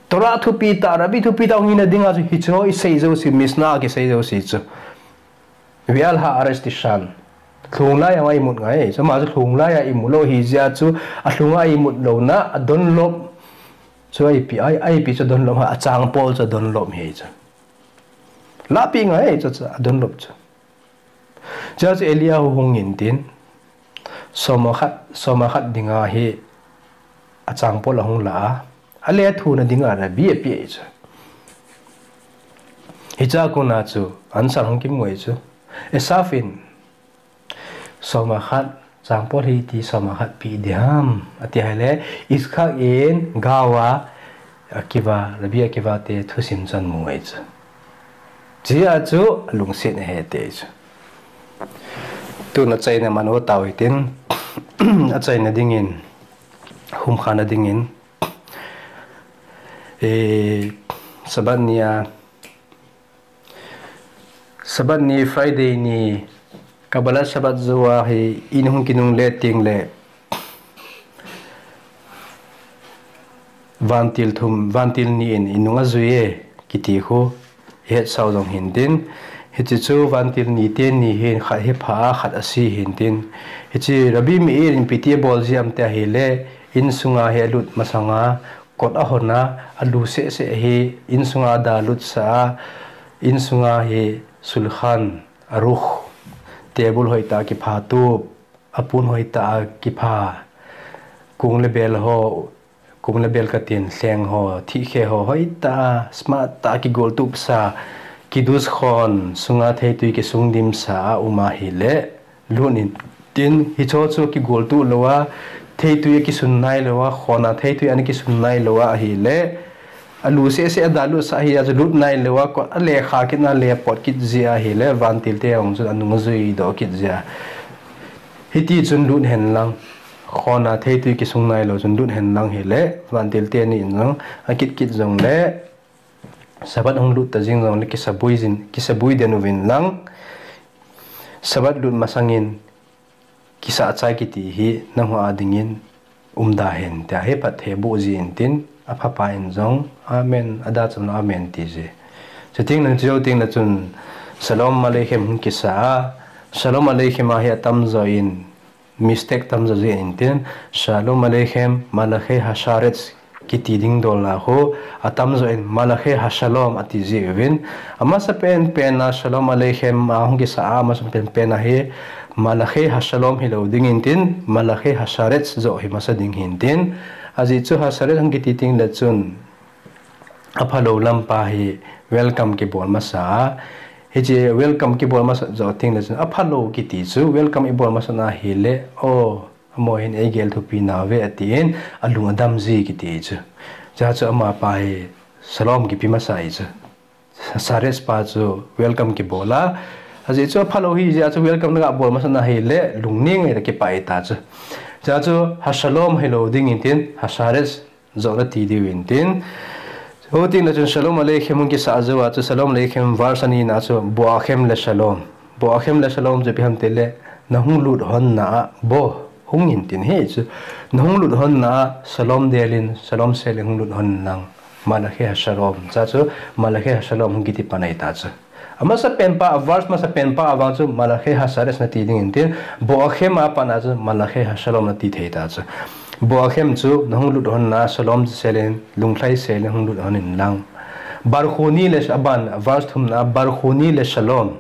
Torah thupitah, Rabbi thupitah hung hina dinga chu hiche ho isei jouse, Mishnah a kisei jouse chu. Ve'al ha'aretz tishan. Lhung laiya imut ngai. Chu ama chu lhung laiya imu lou ahi jeh a chu, alhung a imut louna, adonlop. Chu ipi, a, ipi chu donlop ham, achangpol chu donlop ahi chu. Lahpeh ngai chu, chu adonlop chu. Chua chu Eliyahu hung in tin, soma khat, soma khat dinga hi achangpol ahung lah a, alethuhna dinga Rabbi ape ahi chu. Hiche a kona chu answer hung kimu ahi chu. Esau in, soma khat, changpol hi iti soma khat pe ding ham, ati ahile, Yitzchak in gao a, Akiva, Rabbi Akiva te thusim chu amu ahi chu. Chua chu alungset ahi ti chu. Tun achaina man u tao hitin, achaina dingin, humkhana dingin, eh, Sabbath ni a, Sabbath ni, Friday ni, Kabbalat Shabbat jou a hi in hung kinungle teng le, vantil thum, vantil ni in inung ajui e, kiti khu, ihetsau jong hintin. Hiche chu vantil ni teni hin khat hi apha a, khat ase hintin. Hiche Rabbi Meir in ipi ti abol jia ham ti ahile, insunga hi alut masanga, kot ahon a, alu seh seh hi, insunga ada alutsah a, insunga hi shulchan aruch, table hoitah a kipha tup, apon hoitah a kipha, kung le bel ho, kung le bel katin, lheng ho, thihkhe ho, hoitah a, smart tah a kigoltup sa, kiddush khon sunga theitui kisungdim sa a um ahile, lut in tin, hicho chu kigoltup lou a, theitui akisun nai lou a, khon a theitui ana kisun nai lou a ahile, alu seh seh a ada alutsah hi a chu lut nai lou a, kot a lekha kit na le apot kit jia ahile, vantil te jong chun anung ajui doh kit jia. Hiti chun lut hen lang, khona theitui kisung nailou chun lut hen lang hile, vantil teni in jong, akit kit jongle, Sabbath hung lut ta jing jongle, kisabui jin, kisabui den uvin lang, Sabbath lut masangin, kisah chai kiti hi, nangho a dingin, umda hen, tia hi phatthei boh jin tin, aphapa in jong, Amen, ada chun Amen ti ji. Chuteng le, chujou teng le chun, Shalom Aleichem hung kisa a, Shalom Aleichem a hi atamjo in, mistake tamjo jin tin, Shalom Aleichem, Malachei HaSharetz, kiti ding dol a khu, atamjo in Malachei HaShalom ati ji uvin. Amasa pen pen a Shalom Aleichem a hung kisa a, amasa pen pen a hi Malachei HaShalom hilou ding in tin, Malachei HaSharetz jo hi masa ding hin tin. Ajeh chu HaSharetz hung kiti teng le chun, aphalou lampa hi welcome kibol masa a. Hiche welcome kibol masa jo teng le chun, aphalou kiti chu welcome ibol masa na hile, o, Amaho hin eigel thupi nauve atin, alung adam ji kiti chu. Chua chu amapa hi Shalom kipe masa e chu. HaSharetz pa chu welcome kibol a. Ajeh chu aphalou hijeh a chu welcome naga bol masa na hile, lungning e ta kipah e ta chu. Chua chu HaShalom hilou ding in tin, HaSharetz jo nati diu in tin. Chuteng le chun Shalom Aleichem hung kisa jou a chu Shalom Aleichem verse ani na chu Boachim LeShalom. Boachim LeShalom chu ipi ham tile, nahung lut hon na a, bo, hung in tin hi chu. Nahung lut hon na a, Shalom del in, Shalom sel in hung lut hon lang. Malachei HaShalom. Chua chu, Malachei HaShalom hung kiti pan ahi ta chu. Amasa pen pa, a verse masa pen pa a vang chu, Malachei HaSharetz nati ding in tin, Boachim a pat na chu, Malachei HaShalom nati thei ta chu. Boachim chu, nahung lut hon na a, Shalom sel in, lunglhai sel in hung lut hon in lang. Barchoni le, aban, verse thum na, Barchoni LeShalom.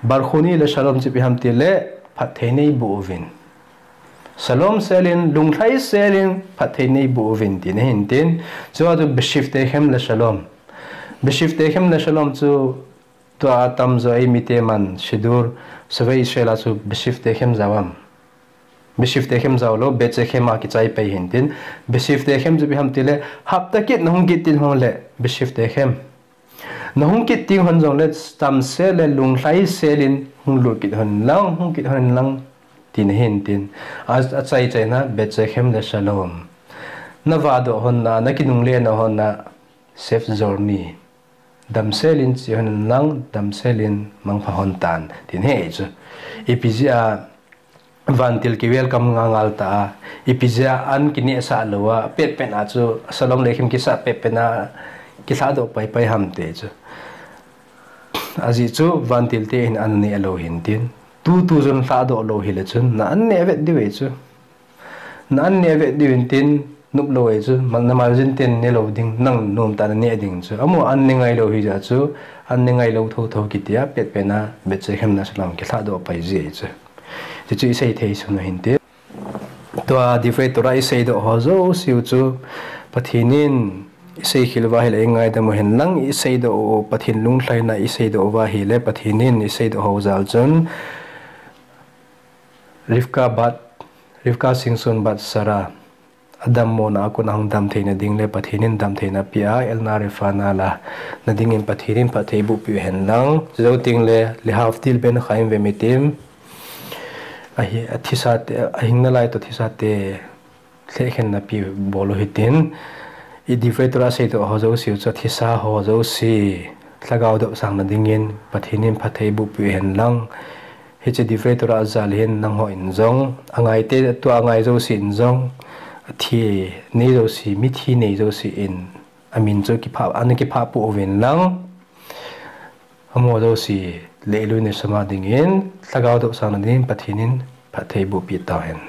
Barchoni LeShalom chu ipi ham tile, phatthei neiboh uvin. Shalom sel in, lunglhai sel in, phatthei neiboh uvin, tina hin tin. Chua chu Beshivtechem LeShalom. Beshivtechem LeShalom chu, tua atamjo eimite man, Siddur, Shove Israel a chu Beshivtechem jao am. Beshivtechem jao lou, Beit She'chem a kichai pai hin tin. Beshivtechem chu ipi ham tile, hapta kit nahung kit teng hon le, Beshivtechem. Nahung kit teng hon jongle, damsel le lunglhai sel in hung lut kit hon lang, hung kit hon lang, tina hin tin. A, achai chai na, Beit She'chem LeShalom. Navahdoh hon na, nakinungle na hon na, safe journey. Damsel in che hon lang, damsel in mangpha hon tan, tin hi chu. Ipi jeh a, vantil ki welcome ngal ngal ta a, ipi jeh a an kinehsah lou a, pet pet a chu, Shalom Aleichem kisa pet pet a, kilhahdoh pai pai ham ti chu. Ajeh chu, vantil te hin an neh lou hin tin. Tutu chun lhahdoh lou hile chun, na an neh vet diu e chu. Na an neh vet diu in tin, nop lou e chu, ma-, na maljin ten ne lou ding, nang nom tah a na neh ding chu. Amaho an ne ngai lou hijeh chu, an ne ngai lou thotho kiti a, pet pet a, Beit She'chem LeShalom kilhahdoh pai ji e chu. Chuchu isei thei sun u hin tin. Tua Divrei Torah iseidoh ho jouse u chu, Pathen in isei khel uva hile eingaidam u hen lang, iseidoh u, Pathen lunglhaina iseidoh uva hile, Pathen in iseidoh ho jal chun, Rivka bat, Rivka singsun bat Sarah, adammo na a kon a hung dam theina ding le Pathen in damtheina apeh a, Elnah Rifa'nah la, na dingin Pathen in phatthei bohpeh u hen lang, chujou teng le, Lehavdil ben chaim ve mitim, ahi, athisa te, ahing nalai toh thisa te, lhehkhenna pe bol u hitin, i Divrei Torah seidoh ho jouse u chu athisa ho jouse, lhagao dopsang na dingin, Pathen in phatthei bohpeh u hen lang, hiche Divrei Torah jal hin nangho in jong, angai te, tua angai jouse in jong, athi nei jouse, mithi nei jouse in, amin chu kiphah, ana kiphah poh uvin lang, amaho jouse, leilu nilsam a dingin, lhagao dopsang na dingin, Pathen in phatthei bohpeh tau hen.